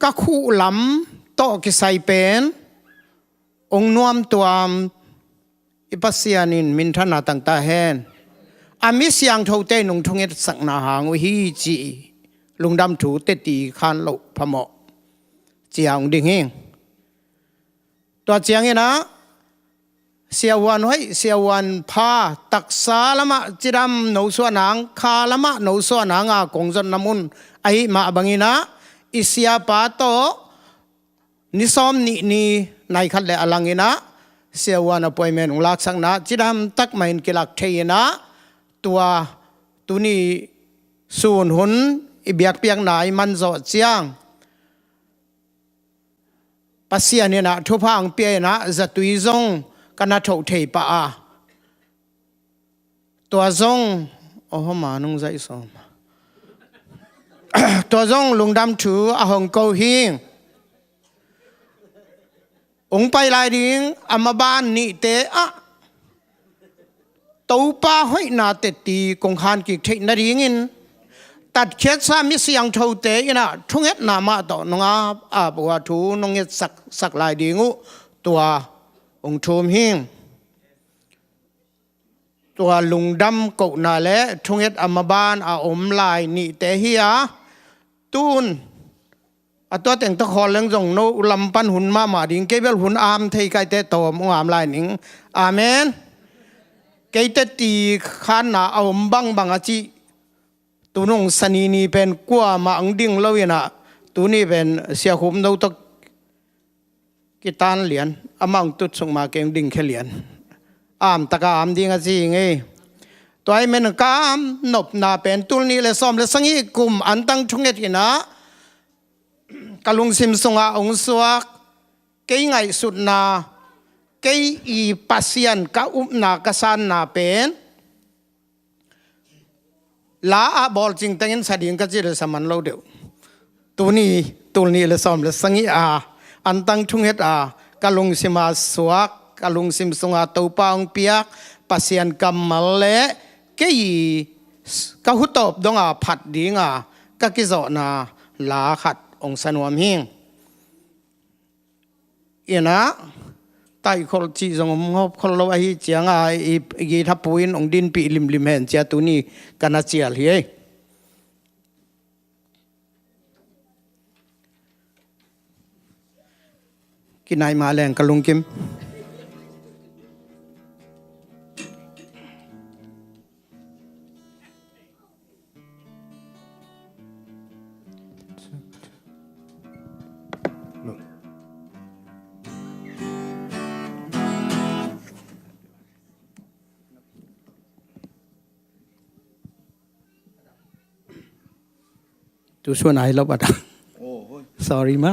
ka khuh lam tawh kisai pen ong nuamtuam i Pasian in minthanna tang ta hen. A mi siangthote nung thungetsakna hang uh hi ci lungdam thu teti khan loh phamawh cia ong ding hi. Tua ciangin a, siavuan hoih, siavuan pha, taksa lamah cidam nosuah nang, kha lamah nosuah nang a kong zon na mun ahi mah bangin a, i siapa tawh ni sawm nih ni nai khat le a langin a, siavuan appointment ong laksakna cidam tak mah in kilak thei in a, tua tuni sun hun i biakpiakna i man zawh ciang Pasian in a thupha ang pia in a zatui zong ka na thoh thei pah a. Tua zong, oho, ma nung zaih sawm. Tua zong lungdam thu a hong ko hi. Ong pai lai ding a maban nihte ah Topa hoihna teti kong khan kik theih nadingin tatkhiatsa mi siangthote in a thungetna mah tawh nong ap ap uh a thu nong ngetsak sak lai ding uh tua ong thum hi. Tua lungdam kohna le thunget a maban a om lai nihte hi a, tun a tua teng ta khawl leng zong no lam pan hun mahmah ding, kei bel hun am thei kaite tawm ong am lai ning. Amen. Keite ti khanna a om bangbang a cih tunung sanini pen kuamah ang ding lo in a, Tuni pen Sia Khum No tawh kitan lian, amah hong tutsuk ma kei hong dingkhia lian. Amtaka am ding a ci hi ngei. Tua ahih manin ka am nopna pen tul nih le sawm le sagih kum antang thunget hi-in ah ka lungsim sungah hong suak, kei ngaihsutna, kei i Pasian ka upna ka sanna pen la ah bawlcing tengin sa ding ka cih leh sa man lo deuh. Tuni, tul nih le sawm le sagih a antang thunget a ka lungsim a suak, ka lungsim sunga Topa hong piak Pasian kammal le kei ka hutawp donga phat dinga ka kizawhna la khat hong sa nuam hi. Ina, taihkholh cih zong om ngawp khol lo ahi cianga i, i guitar pu in hong dinpih limlim hen cia tuni ka na cial hi ei. Kinai mah leng ka lungkim. Tu suan ai lo bata. Sorry ma.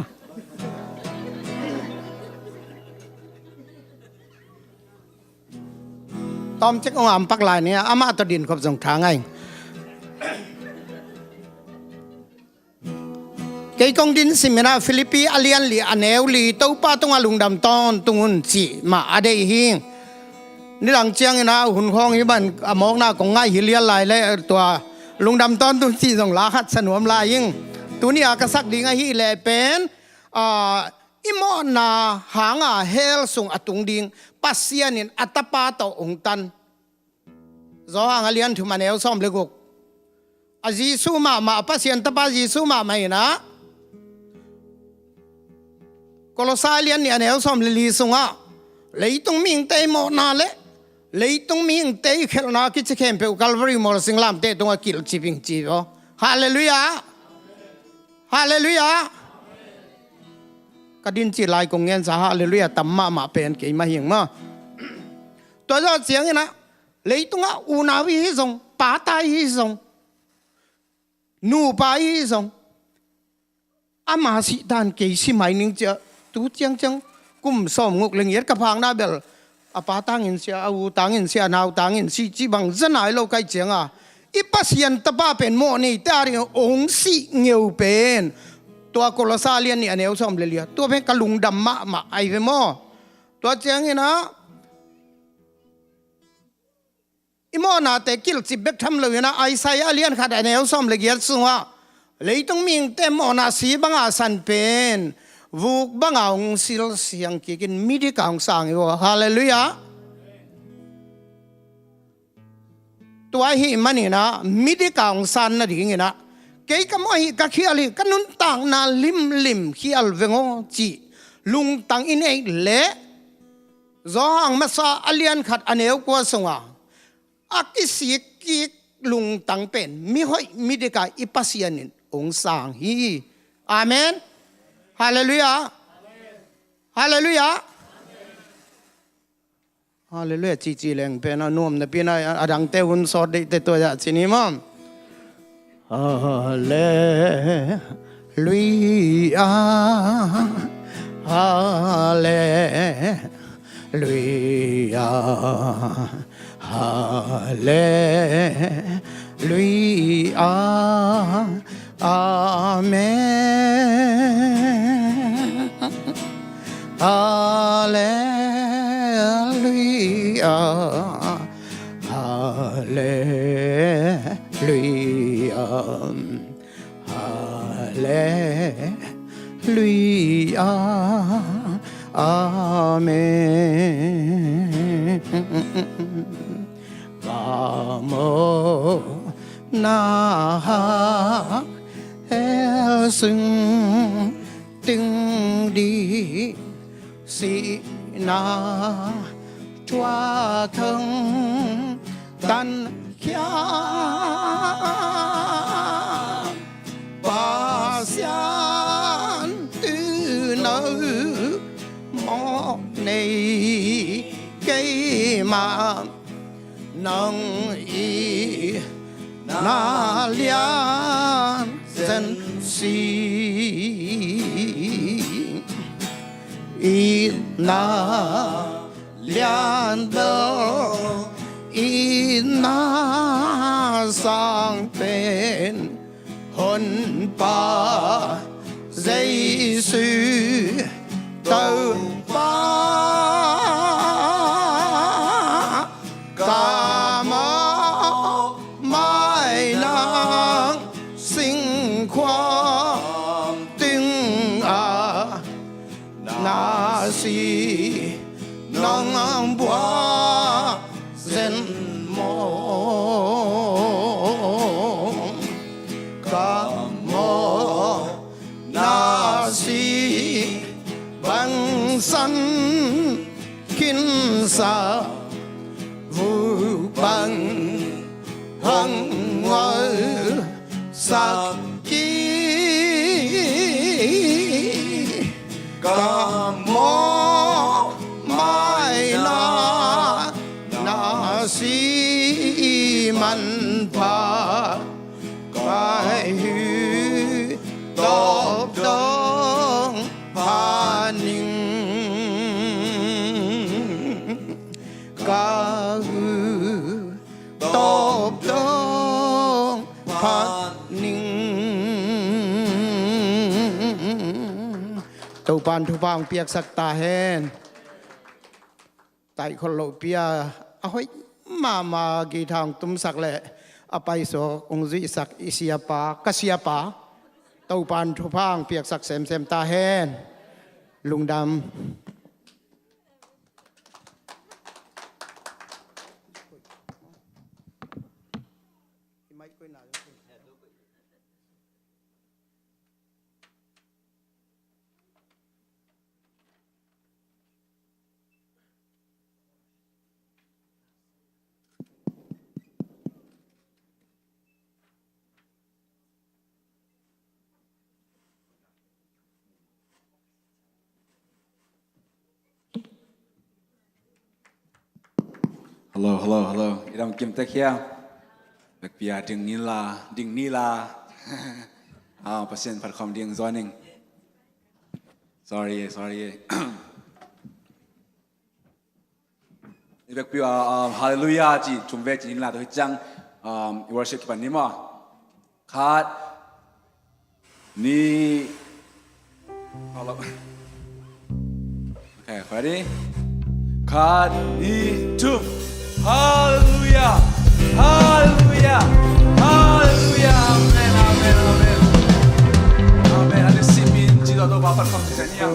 Tom cek ong ampak lai ni, amah tawh din khop zong tha ngai. Kei kong din simin ah Philippi a lian li a neu li, Topa tungah lungdam tawntung un cih mah a deih hi. Nidang ciangin ah hun khawng hi ban a mawkna kong ngaih hi lian lai le tua lungdam tawntung cih zong la khat sa nuam lai ing. Tuni a ka sak ding ahih leh pen, ah, i mawhna hanga hell sung a tung ding Pasian in a Tapa tawh hong tan. Johan a lian thum a neu sawm le guk. A Jesu mahmah, a Pasian Tapa Jesu mahmah in ah Kolosai a lian nih a neu sawm le li sungah leitung mihingte i mawhna le leitung mihingte i khelhna kici khempeuh Calvary mual singlamteh tungah kilh cip ing ci aw. Halleluiah. Halleluiah. Ka din cih lai kong ngensa halleluiah tam mahmah pen kei mah hi ing maw. Tua zawh ciangin ah leitungah unau i hi zong, pata i hi zong, nupa i hi zong, ama sih dan kei si mai ning cia, tu ciangciang kum sawm nguk le ngiat ka phakna bel a pa tangin sia, a u tangin sia, a nau tangin si cih bang za nai lo ka hih cianga i Pasian Tapa pen mawh neite a ding hong sih ngeu pen tua Kolosai a lian nih a neu sawm le li ah, tua pen ka lungdam mahmah ahi ve maw. Tua ciangin ah i mawhnate kilhcip bek tham loin ah Isaiah a lian khat a neu sawm le giat sungah leitung mihingte mawhna si banga san pen vuk banga hong silsiang kikin midika hong sang hi uh. Halleluiah. Tua ahih manin ah midika hong san nadingin ah kei ka mawh hi, ka khial hi, ka nuntakna limlim khial veng aw cih lungtang i neih leh Johan masa a lian khat a neu kua sunga a kisik kik lungtang pen mihoih midika i Pasian in hong sang hi. Amen. Halleluiah. Halleluiah. Halleluiah. Cici leng pen a nuam napi na a dangte hun sawt deihte tua yah cin hi maw. Halleluiah. Halleluiah. Halleluiah. Amen. Halleluiah. Halleluiah. Halleluiah. Amen. Ka mawhna hell sung tung ding sihna thuak hong tankhia Pasian mah, nang i na lian zen si. I na lian bel i na sang pen Honpa Jesu Topa, ka mawh mai nang singkhuam tungah na si nang buak zen mawk, ka mawh na si bangsan khinsa, vuk bang hong ngol sak hi. Ka mawh mai na, na si manpha, ka hu tawp dong pha ning. Ka hu tawp dong pha ning. Topa'n thupha hong piaksak ta hen. Taih khol loh pi a, a hoih mahmah guitar hong tumsak leh a paisuak hong zuihsak i siapa, ka siapa. Topa'n thupha hong piaksak semsem ta hen. Lungdam. Hello, hello, hello. I dam kim tek hia? Bekpi a ding ni la, ding ni la. Ah, Pasian phat khawm ding zawning. Sorry, sorry. I bekpi a, um, Hallelujah ci thum vei ci ni la, tua hi ciang, um, i worship kipan ni maw. Khat, nih, okay, ready? Khat, nih, thum. Hallelujah. Hallelujah. Hallelujah. Amen, amen, amen. Amen. An i simin ci tawh Topa phat khawm ci ni a.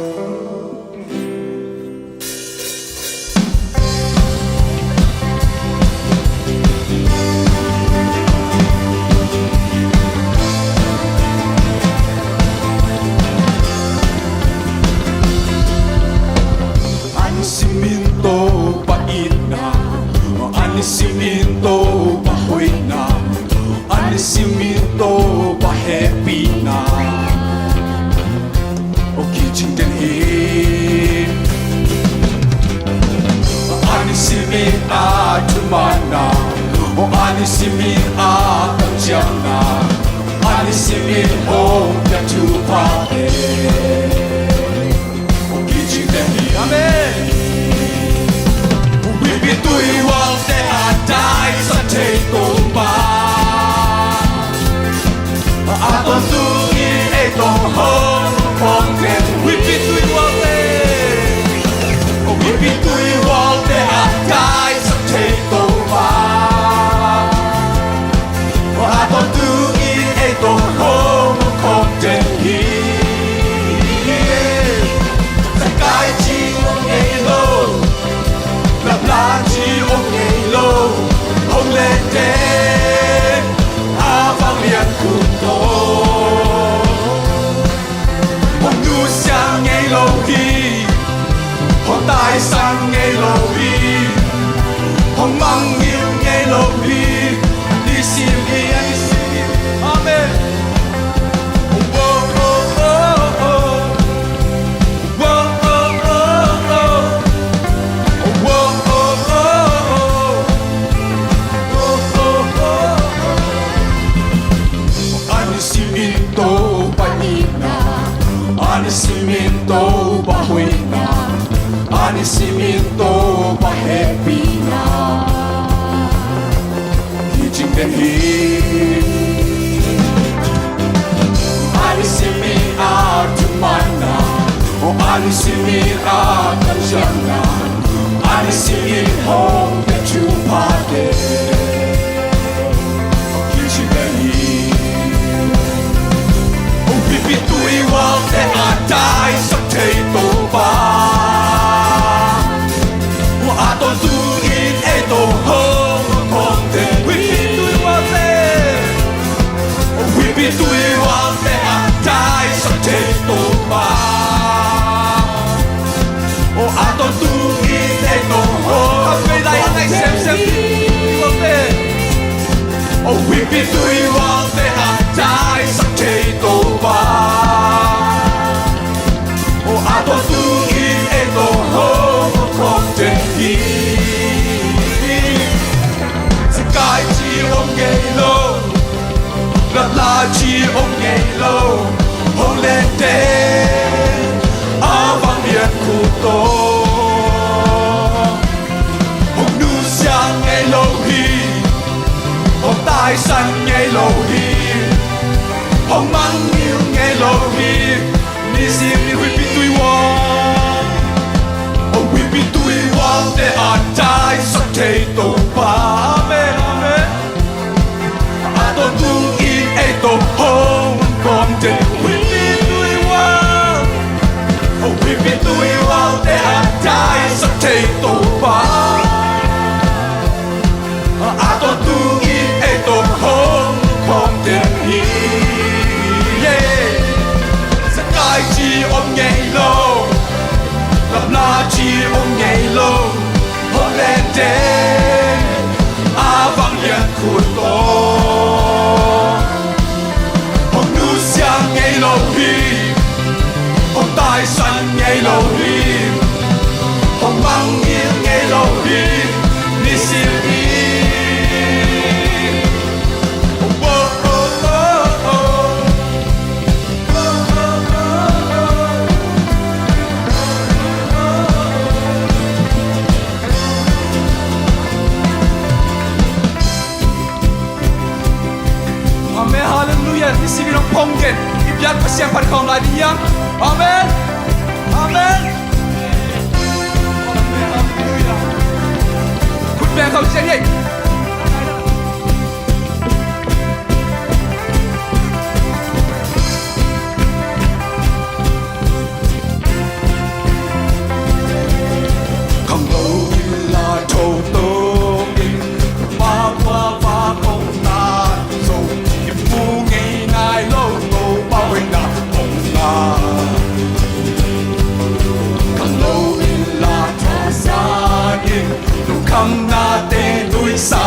An i simin Topa itna, an i simin Topa hoihna, an i simin Topa hehpihna. O kicing den hi. An i simin a thumanna, o an i simin a kamciamna, an i simin hong pia thupha e. O kicing den hi. Amen. Huipi tuihualte a daisak thei Topa, a tawntung in ei tawh hong khawm den. Huipi tuihualte, huipi tuihualte a daisak thei Topa, a tawntung in ei tawh hong khawm den hi. Sakai ci hong ngei lo, lapla ci hong ngei lo, hong len den a vanglian khut tawh. Simin Topa itna, a nisim in Topa hoihna, a nisim in Topa hehpihna hi cing den hi. A nisim in a thumanna, a nisim in a kamciamna, a nisim in hong pia thupha te hi cing den hi. Huipi tuihualte a taisak thei Topa, a tawntung in ei tawh hong khawm den. Huipi tuihualte, huipi tuihualte a taisak thei Topa, a tawntung in ei tawh hong khawm den. Huipi tuihualte a taisak thei Topa, a tawntung in ei tawh hong khawm den hi. Sky ci om ngei lo, lapla ci om ngei lo, hong len den a vanglian khut tawh. Hong nusia ngei lo hi, hong taisan ngei lo hi, hong mangngilh ngei lo hi. Nisim ni huipi tuihual, huipi tuihualte a taisak thei Topa. Amen, amen. A tawntung in ei tawh hong khawm den. Huipi tuihual, huipi tuihualte a taisak thei Topa, a tawntung in ei tawh hong khawm den hi. Sky ci om ngei lo, lapla ci om ngei lo, hong len den a vanglian khut tawh. Hong nusia ngei lo hi, hong taisan ngei lo hi, hong mangngilh ngei lo hi. Nisim ni. Amen, halleluiah. Nisim in hong phong den. I biak Pasian phat khawm lai ding hiam? Amen. Amen. Amen, halleluiah. Khut beng khawm ciat hi. Khanglo in la tho tawng in, pa khua va kong na zo, i mu ngei nai lo Topa hoihna kong na. Khanglo in la tho zang in, lungkhamnate nuihsa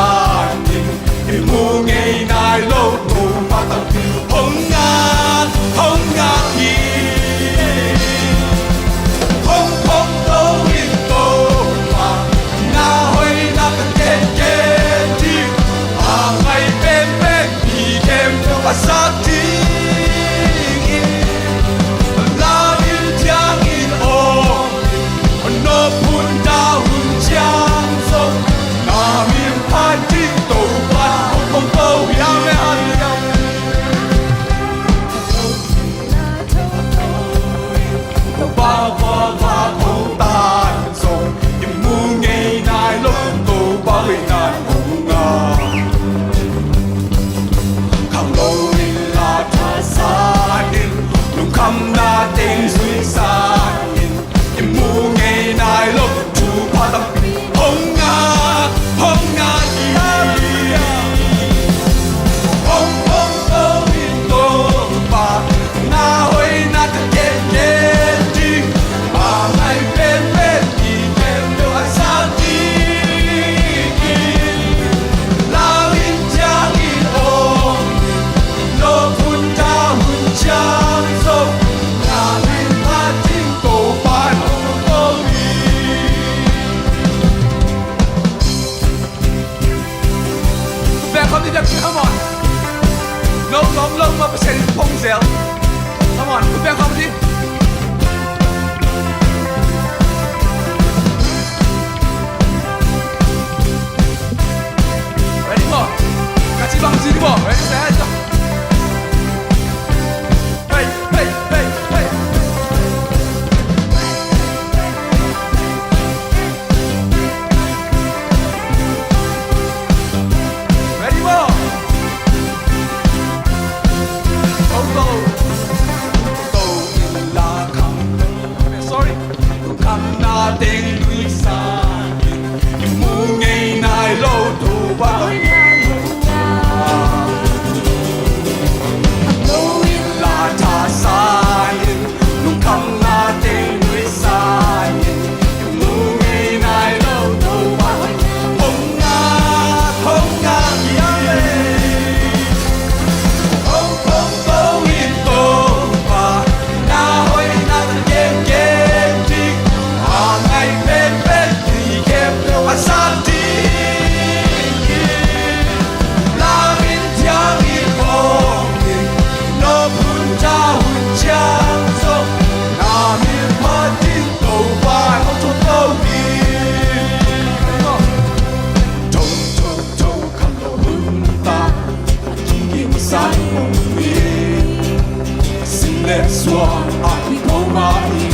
Suang a kiko mah hi,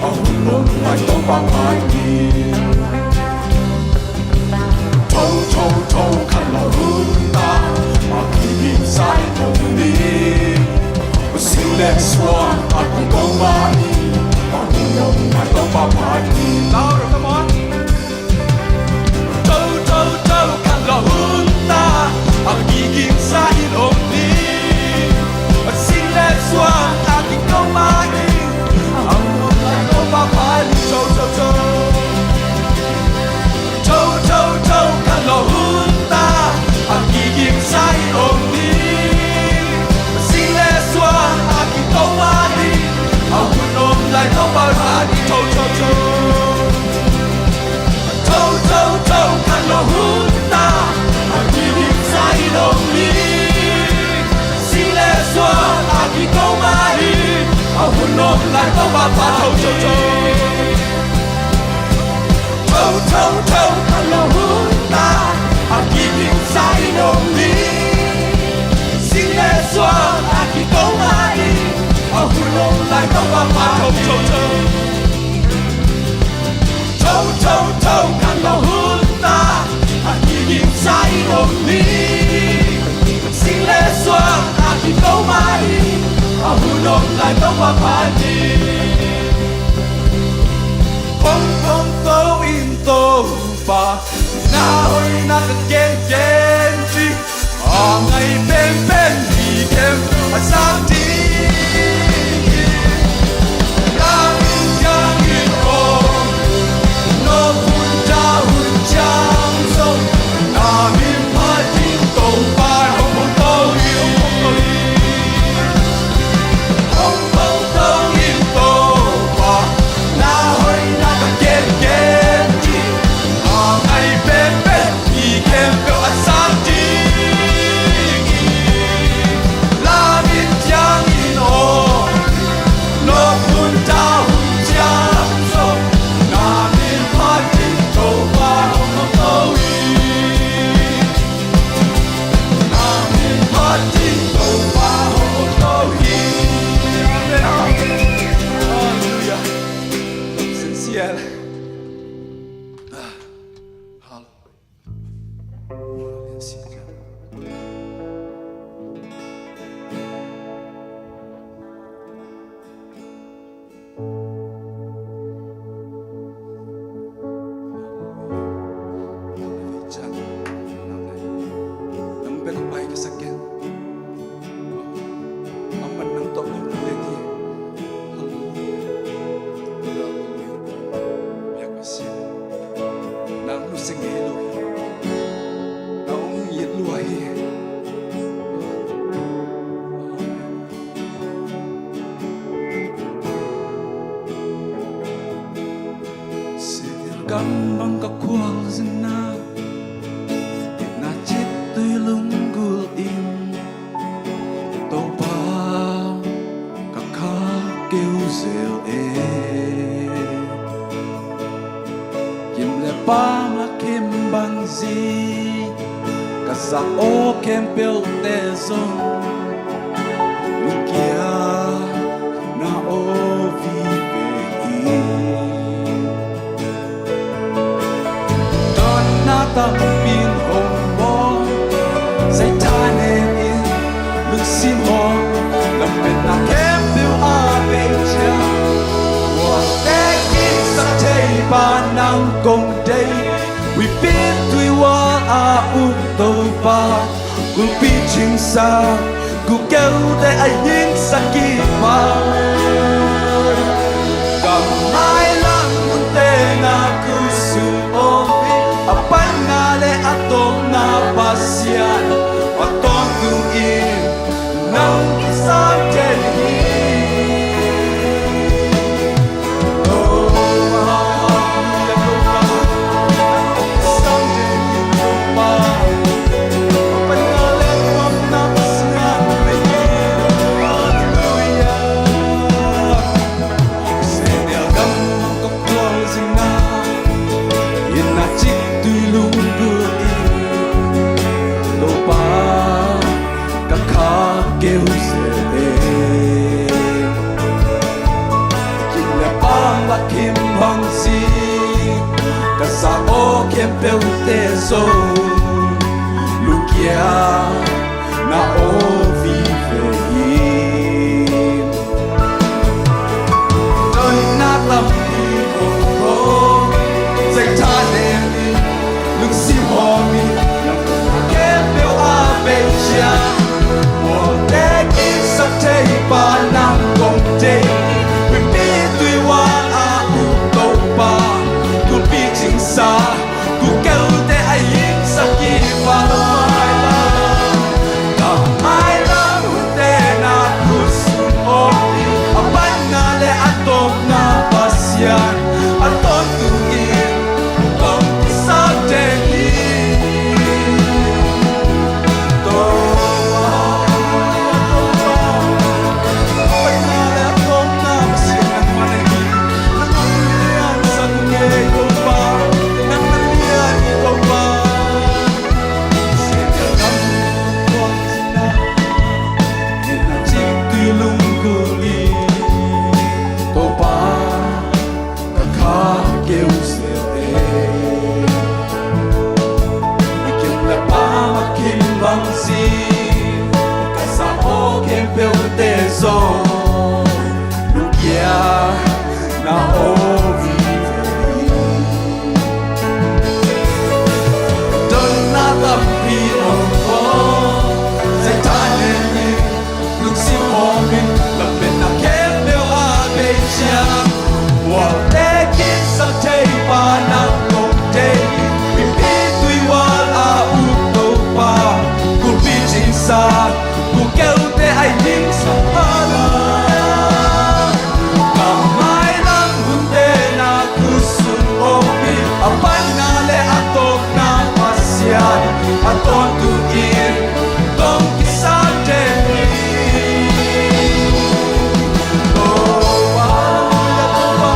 a hun om lai Topa phat ni. Tho, tho, tho, khanlawh hun ta, a kiging sa i om ni. Sin le suang a kiko mah hi, a hun om lai Topa phat ni. Louder, come on. Tho, tho, tho, khanlawh hun ta, a kiging sa in om ni. Sin le suang a kiko mah hi, a hun om lai Topa phat ni. Tho, tho, tho. Tho, tho, tho, khanlawh hun ta, a kiging sa in om ni. Sin le suang a kiko mah hi, a hun om lai Topa phat ni. Tho, tho, tho. Tho, tho, tho, khanlawh hun ta, a kiging sa in om ni. Sin le suang a kiko mah hi, a hun om lai Topa phat ni. Tho, tho, tho, tho, khanlawh hun ta, a kiging sa in om ni. Sin le suang a kiko mah hi, a hun om lai Topa phat ni. Tho, tho, tho. Tho, tho, tho, khanlawh hun ta, a kiging sa in om ni. Sin le suang a kiko mah hi, a hun om lai Topa phat ni. Pong, pong, ko in Topa, na hoihna ka gengen ding. A ngai penpen mi khempeuh a zak ding hi. Na min ciangin om, nop hun, dau hun ciang zong na min phat ding Topa hong phuak to hi, hong phuak to hi. Hong phuak to in Topa, na hoihna ka gengen ding. A ngai penpen mi khempeuh a zak ding hi. Na min ciangin om, nop hun, dau hun ciang zong na min phat ding Topa hong om to hi. Na min phat ding Topa hong om to hi. Amen. Halleluijah. Sincere. Halleluijah. Nang bek a pai ka sak kei. Amah nang tawh kong tung ding hi. Halleluijah. Halleluijah. Biak Pasian. Nang nusia ngei lo hi. Nang hong it lua hi. Amen. Sehnel gam bang ka khual zenna, itna cit tui lunggulh in Topa ka kha keu zel e. Kim le pam a kim bang zi ka sak aw khempeuhte zong lungkia na aw vive hi. Dawnna tampi in hong bawl, Satan in lungsim hong lampetna khempeuh a bei ciang, gualte kiksak thei pa nang kong deih. Huipi tuihual a um Topa, gulpi cingsak, gulkeute a hingsak kik pa, ka mailam mun teng a khutsung om hi. A panna le a tawpna Pasian, a tawntungin nang kisam thei hi. Song lungkia na aw vive in. Donna tampi hong hong, Satan in lungsim hawm in, khempeuh a bei ciang, mualte kiksak thei pa nang kong deih, mipi tui ual a uk Topa, kulhpi cingsa, kukelte a hingsak i pa. Ka mailam hunte na khutsung aw, a panna le a tawpna Pasian, a tawntung in kong kisam teng hi. Topa, a panna le a tawpna Pasian nangmah na hi. Nang a lian sak ngei Topa, nang na lian hi Topa. Siate lam kong na, na cingtui lungkul in Topa, ka kha keu zel e. Na kim na pam a kim bang si, ka sa aw khempeuhte zong lungkia na aw vive in. Donna tampi hong hong, Satan in lungsim hawm in, lametna khempeuh a bei ciang, mualte kiksak thei pa nang kong deih, mipi tui ual a uk Topa, kulhpi cingsa, kukelte a hingsak pa nang. Ka mailam hunte na khutsung aw, a panna le a tawpna Pasian, a tawntung in kong kisam teng hi. Topa, Topa,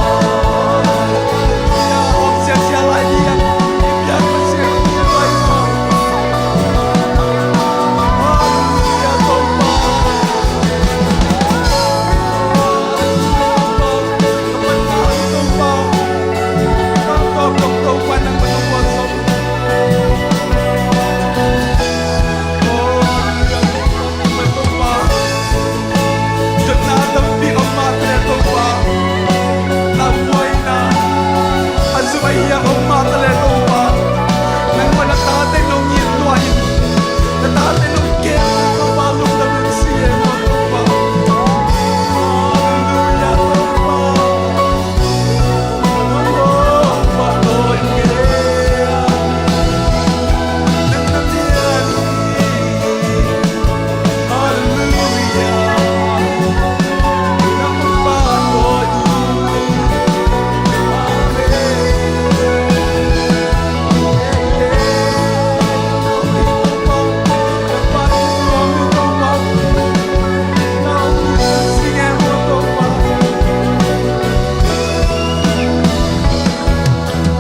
Topa, Topa, Topa,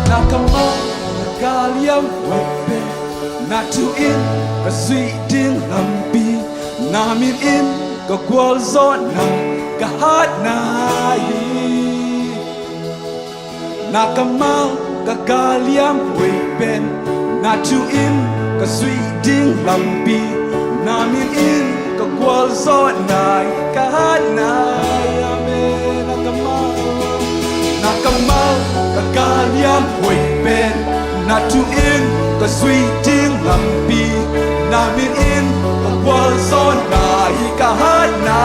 Na kammal ka liam hoih pen, na thu in ka zuih ding lampi, na min in ka gualzawhna ka hatna hi. Na kammal ka liam hoih pen, na thu in ka zuih ding lampi, na min in ka gualzawhna hi, ka hatna hi. Amen. Na kammal, na kammal ka liam hoih pen, na thu in ka zuih ding lampi, na min in ka gualzawhna hi, ka hatna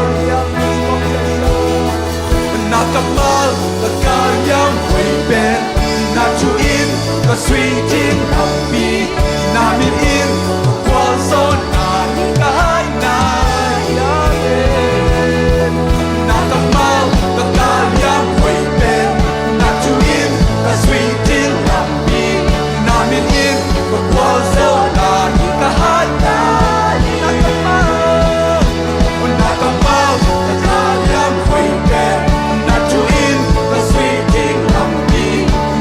hi. Amen. Na kammal ka liam hoih pen, na thu in ka zuih ding lampi, na min in ka gualzawhna hi, ka hatna hi. Amen. Na kammal ka liam hoih pen, na thu in ka zuih ding lampi, na min in ka gualzawhna hi, ka hatna hi. Na kammal, na kammal ka liam hoih pen, na thu in ka zuih ding lampi,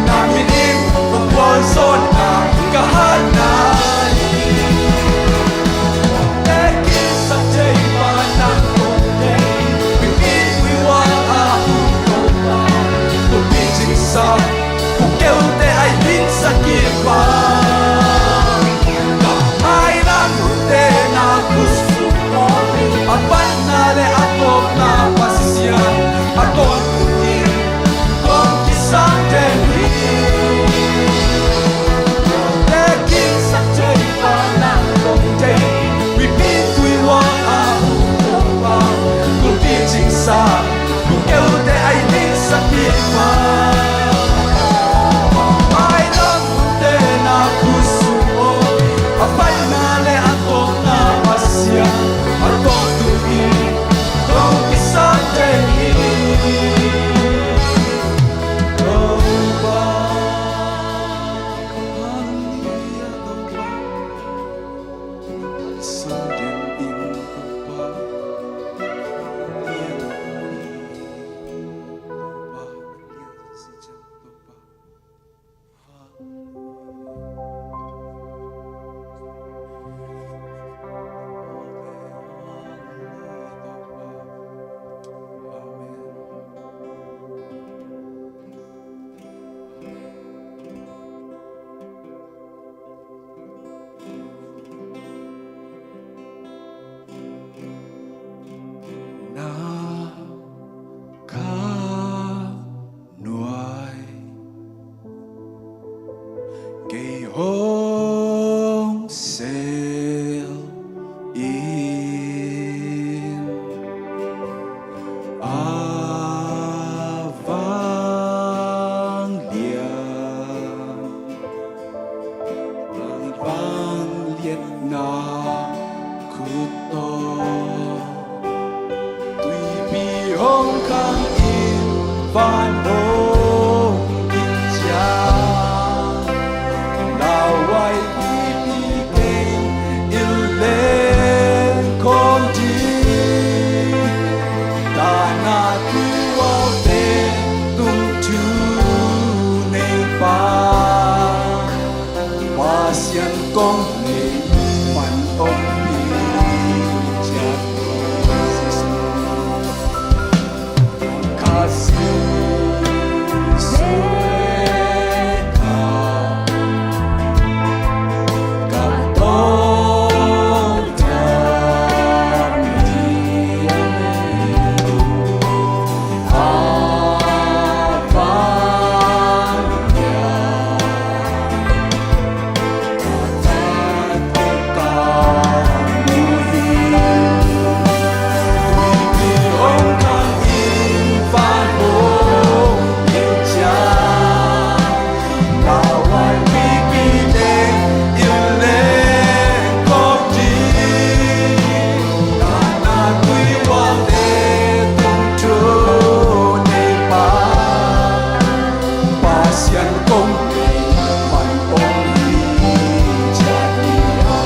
na min in ka gualzawhna hi, ka hatna le a tawpna Pasian a tawntung in kong kisang den hi. Te kingsak thei pa na kong thei, mipi tui wang a hong Topa, kulpi cingsak, kukeu te ai dingsak hi pa. Ai lam te na kusuk aw, a paina le a tawpna Pasian a tawntung in kong kisang thei hi. Topa, hallelujah, Topa. Sanggen in Topa, Topa, Topa. Na kha nuai kei hong sel in, a vanglian vangliatna khut tawh tuipi hong khang in, van hong in ciang, lauhuai pipi kei in leng khawm ding. Dahna tuihualte tung thu nei pa, Pasian kong nei man om hi. Ciat kha sin sue kha ka tawng tam hi. Pasian kong nei man om hi. Ciat ni a,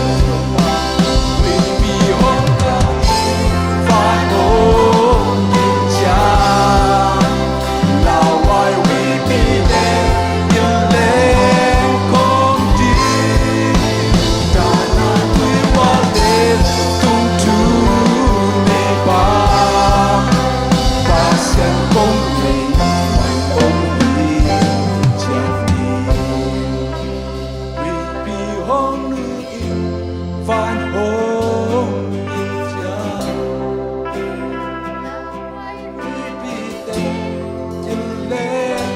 mipi hong khang in, van hong in ciang, lauhuai pipi te in leng khawm ding. Dahna tuihualte tung thu nei pa, Pasian kong nei man om hi. Ciat ni, mipi hong nui in, van hong in ciang, mipi te in leng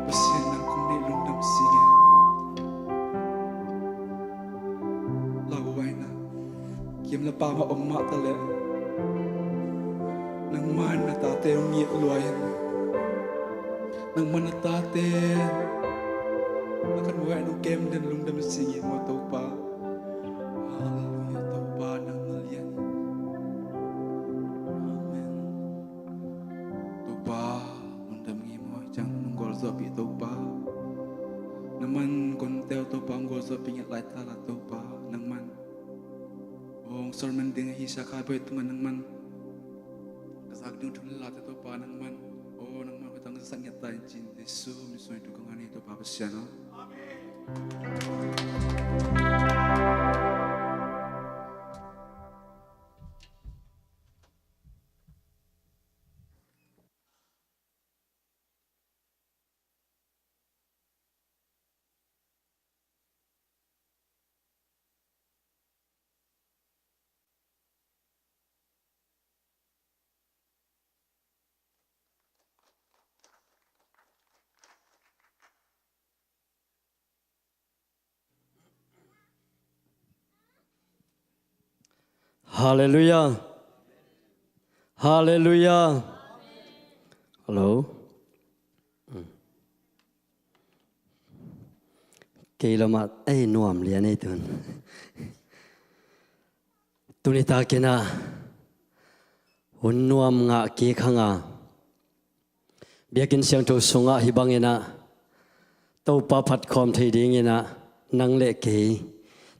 Pasian nang kong nei lungdam sing e. Lauhuaina kiam le pam ah om mah ta leh, nangman na tate hong ngiat lua in, nangman na tate na khanhuai nong kem den lungdam sing e maw Topa. Halleluiah, Topa nang na lian. Amen. Topa, lungdam ngei maw, ciang nong gualzawhpih Topa. Nangman kon teu Topa, nong gualzawhpih ngiat lai ta la Topa, nangman. Ong sermon ding ahi sia kha pai tungah nangman ka zak ding thu le late Topa nangman. Ong Sangiat ta in cin Jesu min suang in thu ka ngan hi, Topa Pasian aw. Amen. Halleluiah. Halleluiah. Hallo. Kei lamah ei nuam lian ei tun. Tuni takin ah hun nuam ngah kik hang a, biakinn siangtho sungah hih bangin ah Topa phatkhawm thei dingin ah nang le kei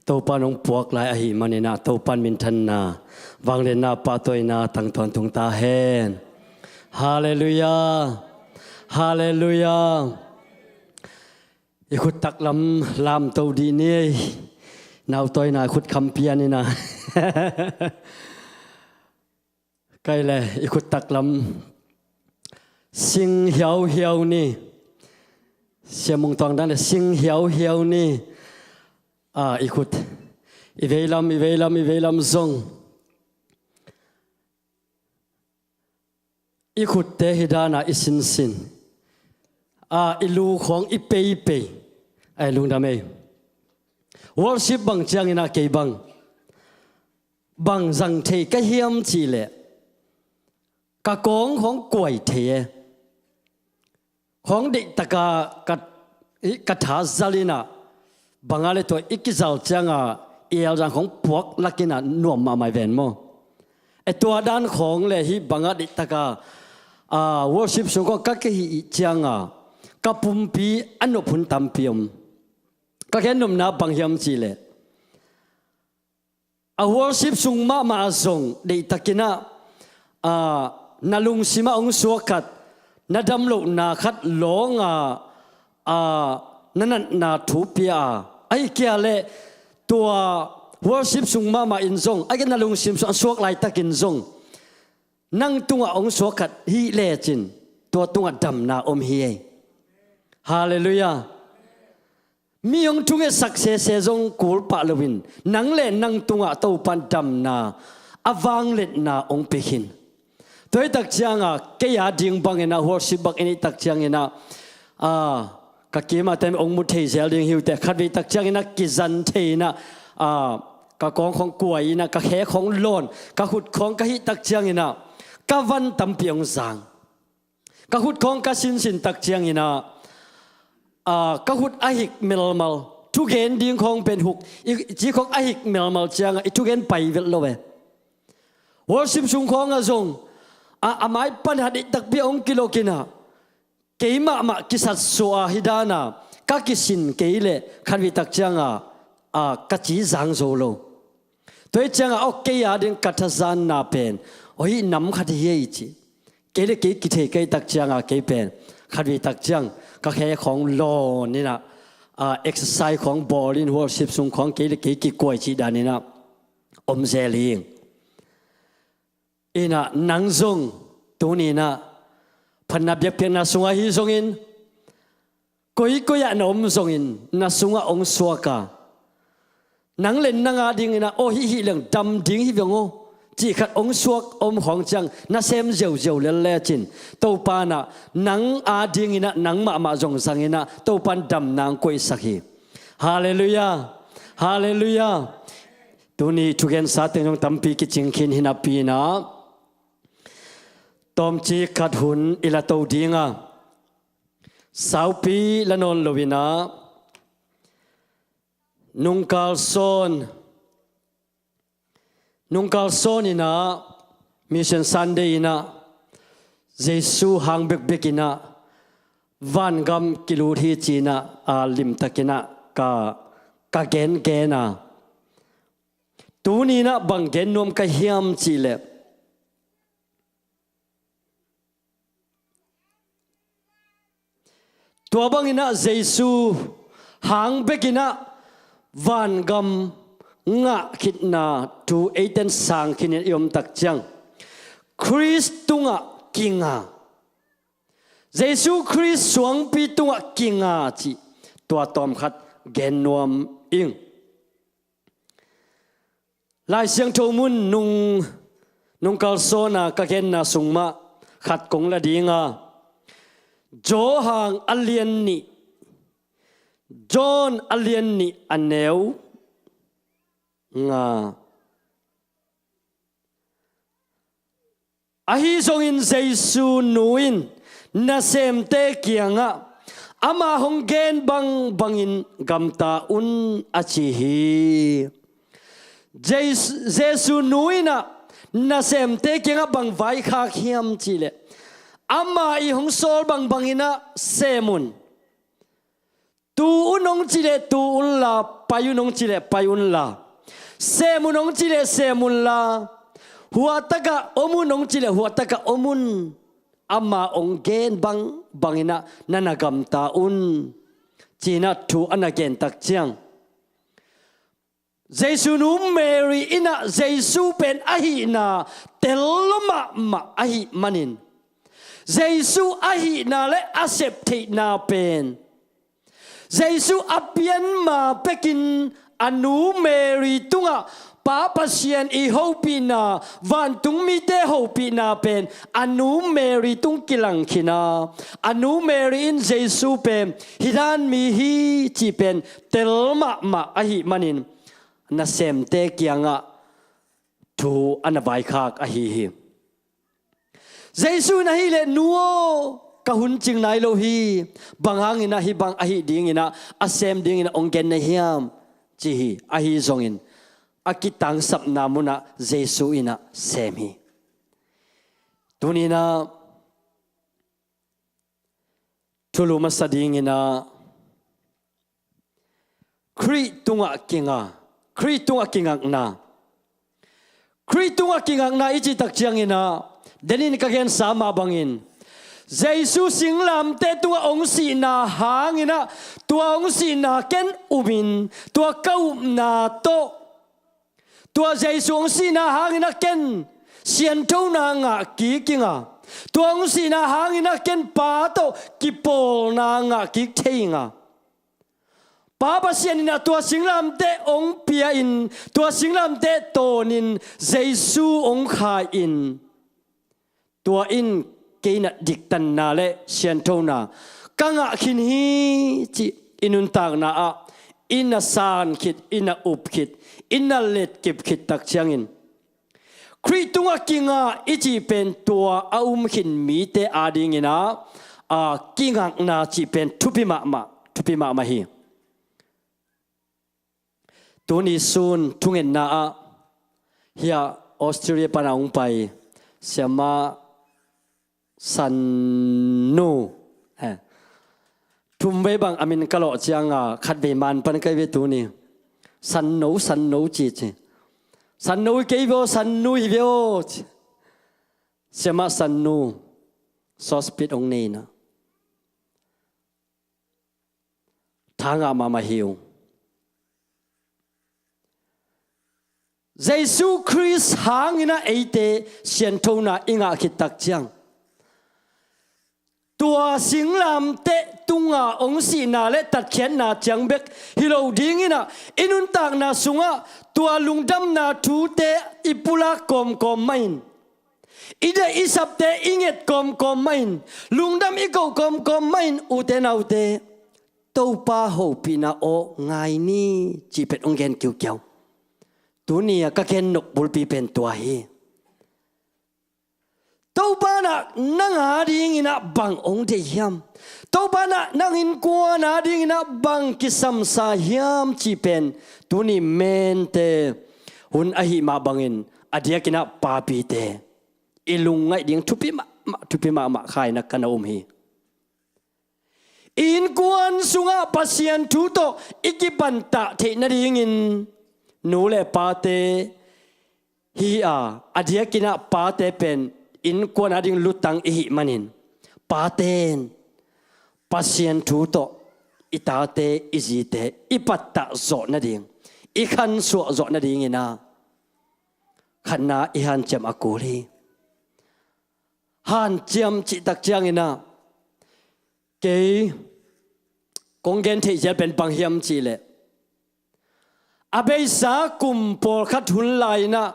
Topa in hong puak lai ahih manin ah Topa in minthanna vangliatna pahtawina tang tawntung ta hen. Halleluiah. Halleluiah. I khut taklam lamto dih ni ei. Nautawina i khut kham pian in ah. Kai le i khut taklam sing hiauhiau ni. Siamung tuang dan le sing hiauhiau ni. Ah, i khut i veilam, i veilam, i veilam zong i khutte hi dana i sinsin a, i lu khawng i peipei. Ai lungdam ei. Worship bang ciangin ah kei bang bang zang thei ka hiam cih leh ka kawng khawng kuai thei e. Khawng deihtaka ka, ka tha zal in ah banga le tua i kizal cianga i elzang khawng puak lakin ah nuam mahmah i ven maw? E tua dan khawng le hih banga deihtaka, ah, worship sung khawng ka kihih cianga ka pumpi a nop hun tampi om. Ka gennopna bang hiam cih leh a worship sung mahmah a zong deihtakin ah, ah, na lungsimah hong suak khat na damlohna khat lawnga, ah, na natna thu pia a, ahih kei leh tua worship sung mahmah in zong a gen na lungsim sung a suak laitakin zong nang tungah hong suak khat hih lecin tua tungah damna om hi ei. Halleluiah. Mi hong thungetsak sese zong kul pah loin nang le nang tungah Topan damna a vangliatna hong pia khin. Tua hi tak cianga kei a ding bangin ah worship bang i neih tak ciangin ah, ah, ka kimah tem hong mu thei zel ding hi uh teh, khatvei tak ciangin ah kizan thei in ah, ah, ka kawng khawng kuai in ah ka khe khawng lawn, ka khut khawng ka hih tak ciangin ah ka van tampi hong zang. Ka khut khawng ka sinsin tak ciangin ah, ah, ka khut a hik melmal, thugen ding khawng pen huk i ci khawng a hik melmal ciangah i thugen pai vet lo e. Worship sung khawngah zong a, a mai pan a deihtakpi a hong kilawk in ah kei mahmah kisatsuah a hi dana ka kisin kei leh khatvei tak cianga, ah, ka ci zang zo lo. Tua hi cianga aw kei a ding ka thazanna pen aw hih nam khat hi ei ci. Kei le kei kithei kei tak cianga kei pen khatvei tak ciang ka khe khawng lawn in ah, ah, exercise khawng bawl in worship sung khawng kei le kei kikuai cih dan in ah om zel hi. In ah nang zong tuni in ah phatna biakpiakna sungah hi zongin koikoi ah na om zongin na sungah hong suak a, nang le nang a dingin ah aw hih hih leng dam ding hi veng aw cih khat hong suak om khawng ciang na sem ziauziau lel lecin Topa in ah nang a dingin ah nang mahmah zong zangin ah Topan damna hong koihsak hi. Halleluiah. Halleluiah. Tuni thugensa teng zong tampi kicing khin hi napi in ah tawmcik khat hun i la to ding a, saupi la nawn lo in ah nungkal sawn, nungkal sawn in ah Mission Sunday in ah Jesu hang bekbek in ah vangam kilut hi ci in ah, a, limtakin ah ka, ka gengen a. Tuni in ah bang gen nuam ka hiam cih leh, Tua banginah Jesu hang bekinah vangam ngah khitna thu eiten sang khinin i om tak ciang Khrist tungah kinga, Jesu Khrist suangpi tungah kinga cih tua tawmkhat gen nuam ing. Lai Siangtho mun nung, nung kalsawna ka genna sung mah khat kong la dinga, Johan a lian nih, John a lian nih a neu nga. Ahi zongin Jesu nu in nasemte kiangah ama hong gen bangbangin gamta un a ci hi. Jes-, Jesu nu inah nasemte kiangah bang vaikhak hiam cihleh, ama i hong sawl bangbanginah sem un. Tu un hong cileh tu unla, pai un hong cileh pai unla, sem un hong cileh sem unla, huahtakah om un hong cileh huahtakah om un. Ama hong gen bang banginah na na gamta un, cinah thu a na gen tak ciang Jesu nu Mary inah Jesu pen ahihna tel mahmah ahih manin, Jesu ahihna le a sep theihna pen Jesu a pianma pekin a nu Mary tungah Pa Pasian i hopihna, vantung mite hopihna pen a nu Mary tung kilang khina, a nu Mary in Jesu pen hih dan mi hi cih pen tel mahmah ahih manin nasemte kiangah thu a na vaikhak ahi hi. Jesu in ahileh, "Nu aw, ka hun cing nai lo hi. Bang hanginah hih bang ahi dinginah a sem dinginah hong gen na hiam?" ci hi. Ahi zongin a kitangsapna munah Jesu inah sem hi. Tuninah thulu masa dinginah Khrih tungah kinga, Khrih tungah kingakna. Khrih tungah kingakna i cih tak cianginah, denin ka gensa mah bangin, Jesu singlamteh tungah hong sihna hanginah tua hong sihna ken umin, tua ka upna tawh, tua Jesu hong sihna hanginah ken sianthona ngah kik inga, tua hong sihna hanginah ken Pa tawh kipawlna ngah kik thei inga. Pa Pasian inah tua singlamteh hong pia-in, tua singlamteh tawnin Jesu hong khai-in, tua in kei inah diktanna le sianthona ka ngah khin hi cih i nuntakna ah i na san khit, i na up khit, i na letkip khit tak ciangin, Khrih tungah kinga i cih pen tua a um khin mite adinginah, a, kingakna cih pen thupi mahmah, thupi mahmah hi. Tuni sun thungetna ah hiah Australia pana hong pai Siamah Sannu, eh, thumvei bang a min ka lawh cianga khatvei man pan kai ve tuni. Sanno, Sanno ci ci. Sanno hi kei ve aw, Sannu hi ve aw ci. Siamah Sannu, sawspit hong neina. Tha ngah mahmah hi ung. Jesu Khrist hanginah eite sianthona i ngah khit tak ciang, tua singlamteh tunga hong sihna le tatkhiatna ciang bek hi lo dinginah i nuntakna sungah tua lungdamna thute i pulak kawmkawm mahin, i deih i sapte i nget kawmkawm mahin, lungdam i koh kawmkawm mahin, ute naute, Topa hopihna aw ngai ni cih pen hong gen kiukiau. Tuni a ka gen nop bulpi pen tua hi. Topa inah nang adinginah bang hong deih hiam? Topa inah nang innkuan adinginah bang kisamsa hiam cih pen tuni mente hun ahih mah bangin a diakinah papite i lungngaih ding thupi mahmah, thupi mahmah khaina ka na um hi. I innkuan sungah Pasian thu tawh i kipantah theih nadingin nu le pate hi a, a diakinah pate pen innkuan ading lutang i hih manin, paten Pasian thu tawh i tate, i zite i pattah zawh nading, i khansuah zawh nadingin ah khatna i hanciam a kul hi. Hanciam cihtak ciangin ah kei kong gen theih zel pen bang hiam cihleh, a beisa kum pawlkhat hun lai-in ah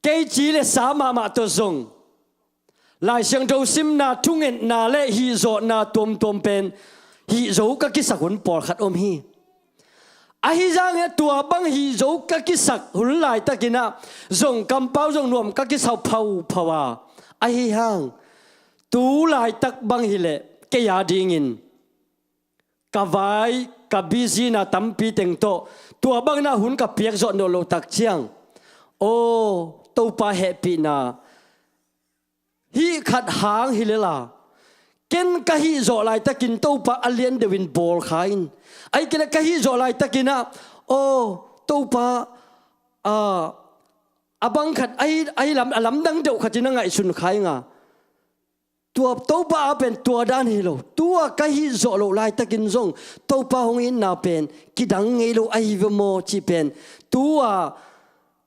kei ci le sa mahmah tawh zong Lai Siangtho simna, thungetna le hihzawhna tuamtuam pen hihzo ka kisak hun pawlkhat om hi. Ahi zongin tua bang hihzo ka kisak hun laitakin ah zong kampau zong nuam ka kisa phauphau a, ahi hang tu laitak bang hileh kei a dingin ka vai, ka busy-na tampi teng tawh tua bangin ah hun ka piak zawh nawn loh tak ciang, aw, Topa hehpihna hih khat hang hi lel a, ken ka hih zawh laitakin Topa a lian deuhin bawl kha in, ahih kei leh ka hih zawh laitakin ah, aw, Topa, a, a bang khat ahi, ahi lam, a lamdang deuh khatin a ngaihsun kha ing a, tua Topa a pen tua dan hi lo. Tua ka hih zawh loh laitakin zong Topa hong itna pen kidang ngei lo ahi ve maw cih pen tua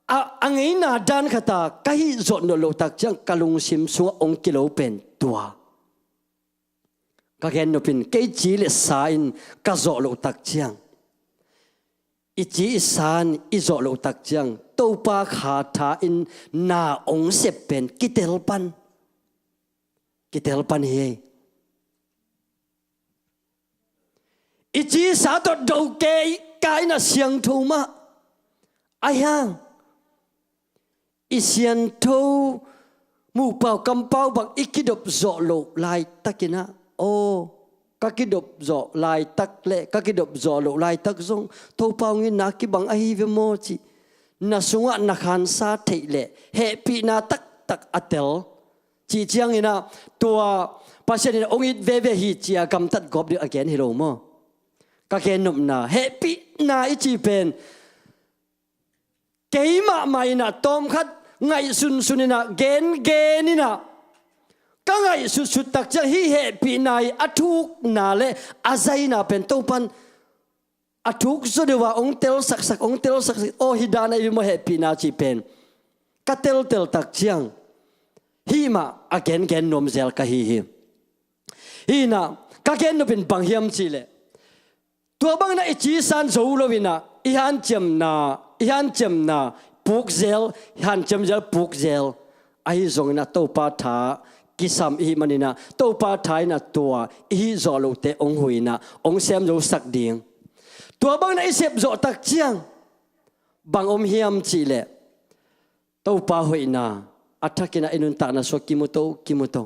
a, a ngeina dan khata ka hih zawh nawn loh tak ciang ka lungsim sungah hong kilo pen tua ka gen nopin kei ci le sa in ka zawh loh tak ciang, i ci i san i zawh loh tak ciang Topa kha tha in na hong sep pen kitel pan, kitel pan hi. I ci i sa tawh do kei ka in a siangtho mah, ahi hang i siangtho muhpau kampau bang i kidop zawh loh laitakin ah, aw, ka kidop zawh laitak le ka kidop zawh loh laitak zong Topa hong itna kibang ahi ve maw cih na sungah na khansa theih le hehpihna taktak a tel cih ciangin ah tua Pasian in hong it veve hi ci-a gamtat gawp ding a gen hi lo maw? Ka gen nopna, hehpihna i cih pen kei mahmah in ah tawmkhat ngaihsunsun in ah gengen in ah ka ngaihsutsut tak ciang hih hehpihna i a thukna le a zaina pen Topan a thuk zaw deuh a hong telsaksak, hong telsaksak, aw, hih dan ahi ve maw hehpihna cih pen ka teltel tak ciang hih mah a gengen nuam zel ka hi hi. Hih in ah ka gen nopin bang hiam cihleh, tua bangin ah i ci i san zo loin ah i hanciamna, i hanciamna puk zel, i hanciam zel puk zel. Ahi zongin ah Topa tha kisam i hih manin ah Topa tha in ah tua i hih zawh lohte hong hui in ah hong sem zo sak ding. Tua bangin ah i sep zawh tak ciang bang om hiam cihleh, Topa hoihna a thakin ah i nuntakna sungah kimu to, kimu to.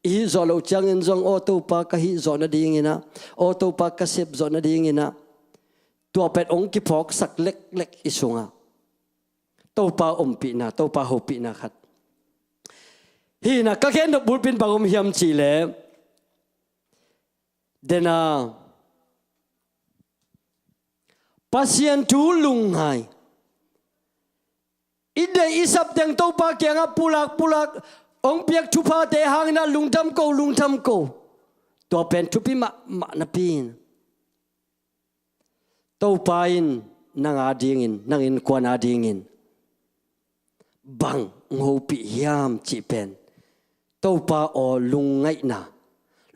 I hih zawh loh ciangin zong, aw Topa ka hih zawh nadingin ah, aw Topa ka sep zawh nadingin ah, tua pen hong kiphawksak leklek i sungah. Topa ompihna, Topa hopihna khat. Hih in ah ka gen nop bulpi in bang om hiam cihleh, den a, Pasian thu lungngai, i deih i sap teng Topa kiangah pulak pulak, hong piak thuphate hangin ah lungdam ko, lungdam ko. Tua pen thupi mahmah napi in Topa in nang a dingin, nang innkuan a dingin bang hong hopih hiam cih pen Topa aw lungngaihna,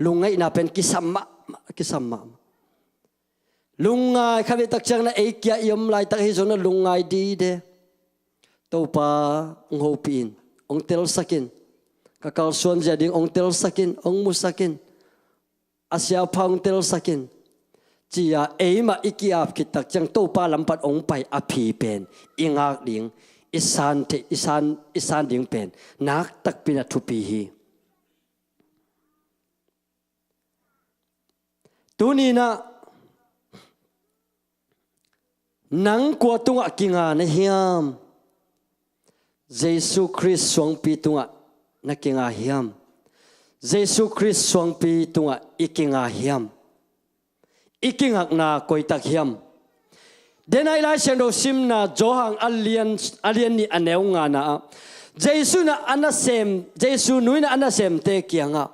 lungngaihna pen kisam mahmah, kisam mahmah. Lungngai kha ve tak ciang na ei kia i om laitak hi zong na lungngai dide. Topa hong hopih in, hong telsak in, ka kalsuan zia ding hong telsak in, hong musak in, a siapha hong telsak in, ci-a eimah i ki-ap khit tak ciang Topa lampat hong pai a phi pen i ngak ding, i san theih, i san, i san ding pen nak takpi in a thupi hi. Tuni in ah nang kua tungah kinga na hiam? Jesu Khrist suangpi tungah na kinga hiam? Jesu Khrist suangpi tungah i kinga hiam? I kingakna koitak hiam? Den a i Lai Siangtho simna Johan a lian, a lian nih a neu ngana ah Jesu in ah a nasem, Jesu nu in ah a nasemte kiangah,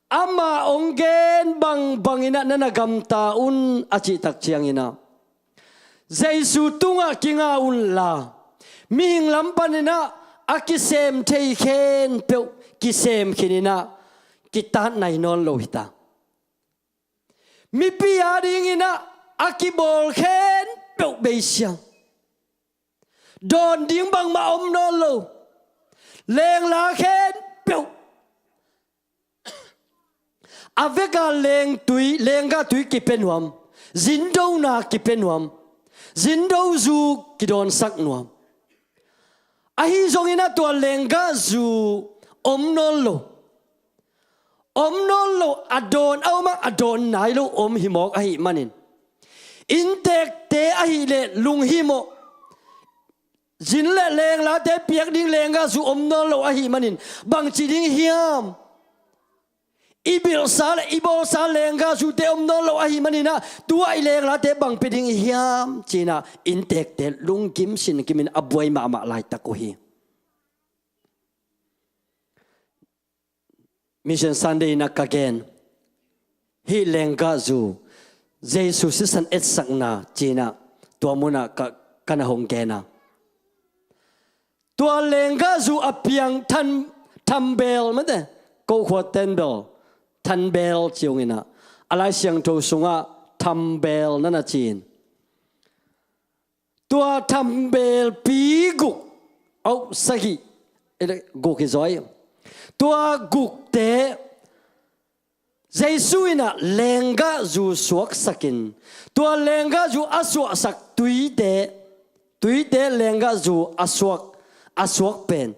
Ama hong gen bangbang in ah na na gamta un a cih tak ciangin ah, Jesu tungah kinga unla, mihing lam panin ah a kisem thei khempeuh kisem khin in ah, kitat nai nawn lo hi ta. Mipi adingin ah a kibawl khempeuh beisiang, dawn ding bangmah om nawn lo. Lengla khempeuh, a veka lengtui, lenggah tui kipia nuam, zindona kipia nuam, zindo zu kidawnsak nuam. Ahi zongin ah tua lenggah zu om nawn lo. Om nawn lo, a dawn a om ah, a dawn nai lo om hi mawk ahih manin, inntekte ahih leh lunghimawh, zin le lenglate piak ding lenggah zu om nawn lo ahih manin, bangci ding hiam? I bilhsa le i bawlsa lenggah zute om nawn lo ahih manin ah, tua i lenglate bang pia ding i hiam, ci-in ah inntekte lunggim singimin a buai mahmah laitak uh hi. Mission Sunday in ah ka gen, hih lenggah zu, Jesu sisan etsakna, ci-in ah tua munah ka, ka na hong gen a. Tua lenggah zu a piang than, thambel, mate, ko khua ten bel, thanbel ci-ung in ah, a Lai Siangtho sungah thambel na na ci-in, tua thambelpi guk, au, sagih, guk hi zaw hi. Tua gukte Jesu in ah lenggah zu suaksakin, tua lenggah zu a suaksak tuite, tuite lenggah zu a suak, a suak pen,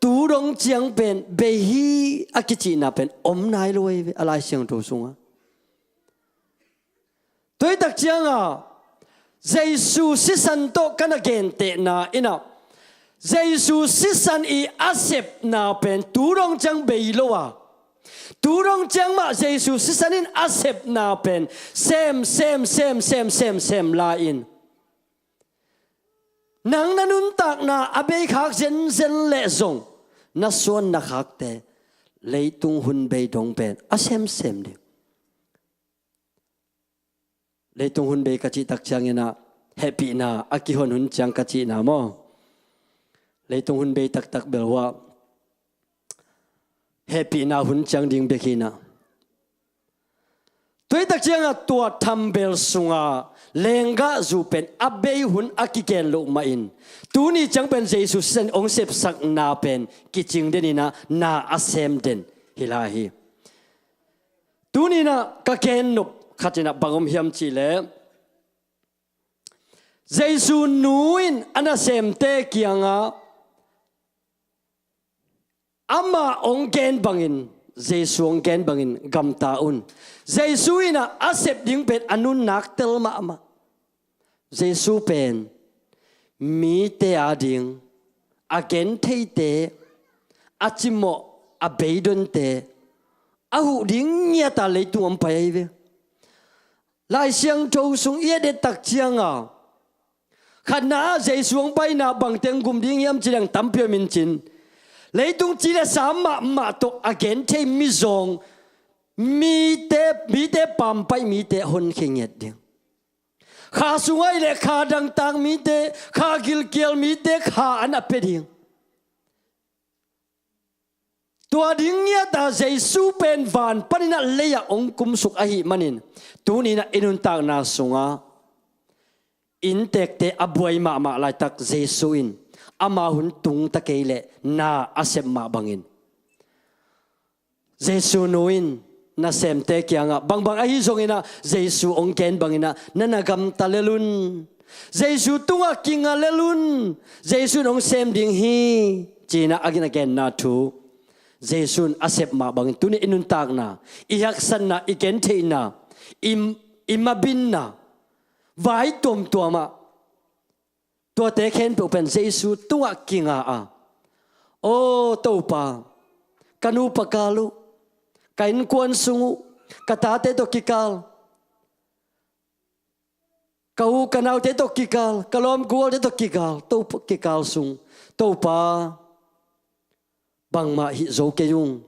tu dong ciang pen bei hi a kicihna pen om nai lo hi ve, a Lai Siangtho sungah. Tua hi tak ciangah Jesu sisan tawh ka na gentehna in ah, Jesu sisan i a sepna pen tu dong ciang bei lo a, tu dong ciang mah Jesu sisan in a sepna pen sem, sem, sem, sem, sem, sem lai-in, nang na nuntakna a bei khak zenzen leh zong, na suan na khakte leitung hun bei dong pen a semsem ding. Leitung hun bei ka cih tak ciangin ah, hehpihna a kihon hun ciang ka cihna maw? Leitung hun bei taktak bel uh ah, hehpihna hun ciang ding bek hi in ah. Tua hi tak ciangah tua thambel sungah lenggah zu pen a bei hun a kigen loh mahin, tuni ciang pen Jesu sisan hong sepsakna pen kicing den in ah, na a sem den hi lai hi. Tuni in ah ka gen nop khat in ah bang om hiam cih leh, Jesu nu in a nasemte kiangah amah hong gen bangin, Jesu hong gen bangin gamta un. Jesu in ah a sep ding pen a nunnak tel mahmah. Jesu pen mite ading a gentheite, a cimawh, a beidonte, a huh ding ngiat a leitung hong pai ahi ve. Lai Siangtho sung i et et tak ciangah, khatna ah Jesu hong paina bangteng gum ding hiam ci leng tampi om in cin, leitung ci le sa mahmah tawh a genthei mizawng, mite, mite pampaih mite honkhia ngiat ding. Kha sungah i leh kha dangtak mite, kha gilkial mite kha an a pia ding. Tua ding ngiat a Jesu pen van panin ah lei-ah hong kumsuk ahih manin, tuni in ah i nuntakna sungah inntekte a buai mahmah laitak Jesu in ama hun tung ta kei leh na a sep mah bangin, Jesu nu in nasemte kiangah bangbang ahi zongin ah Jesu hong gen bangin ah na na gamta lel un. Jesu tungah kinga lel un. Jesu in hong sem ding hi, ci-in ah a gina genna thu Jesu in a sep mah bangin tuni i nuntakna, i haksatna, i gentheihna, i, i mabinna vai tuamtuamah tuate khempeuh pen Jesu tungah kinga a, aw Topa, ka nupa kal uh, ka innkuan sung uh, ka tate tawh kikal, ka u ka naute tawh kikal, ka lawm gualte tawh kikal, Topa, kikal sung, Topa, bangmah hih zo kei ung.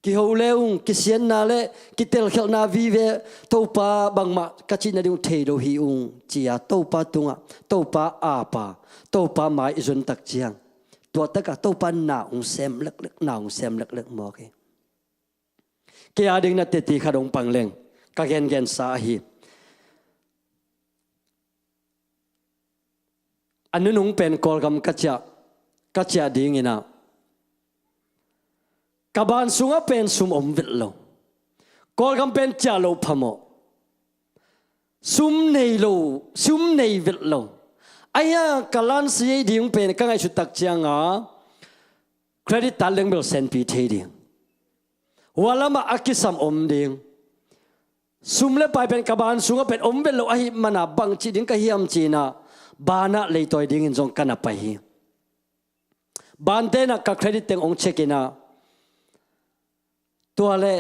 Kiho le ung, kisianna le kitelkhialhna vive, Topa bangmah ka cih nading uh thei lo hi ung, ci-a Topa tungah, Topa apa, Topa mai i zon tak ciang, tua takah Topa na hong sem leklek, na hong sem leklek mawk hi. Kei a ding na teti khat hong pang leng, ka gengensa ahi. A nunung pen Kawlgam ka ciah, ka ciah dinginah, ka ban sungah pen sum om vet lo. Kawlgam pen ciah loh phamawh. Sum nei lo, sum nei vet lo. Ahi a ka lan si ei ding pen ka ngaihsut tak cianga credit tat leng bel senpi thei ding. Hua lamah a kisam om ding. Sum le pai pen ka ban sungah pen om vet lo ahi mana bangci ding ka hiam cinah, banah leitawi dingin zong ka na pai hi. Bantenah ka credit teng hong check inah, tua le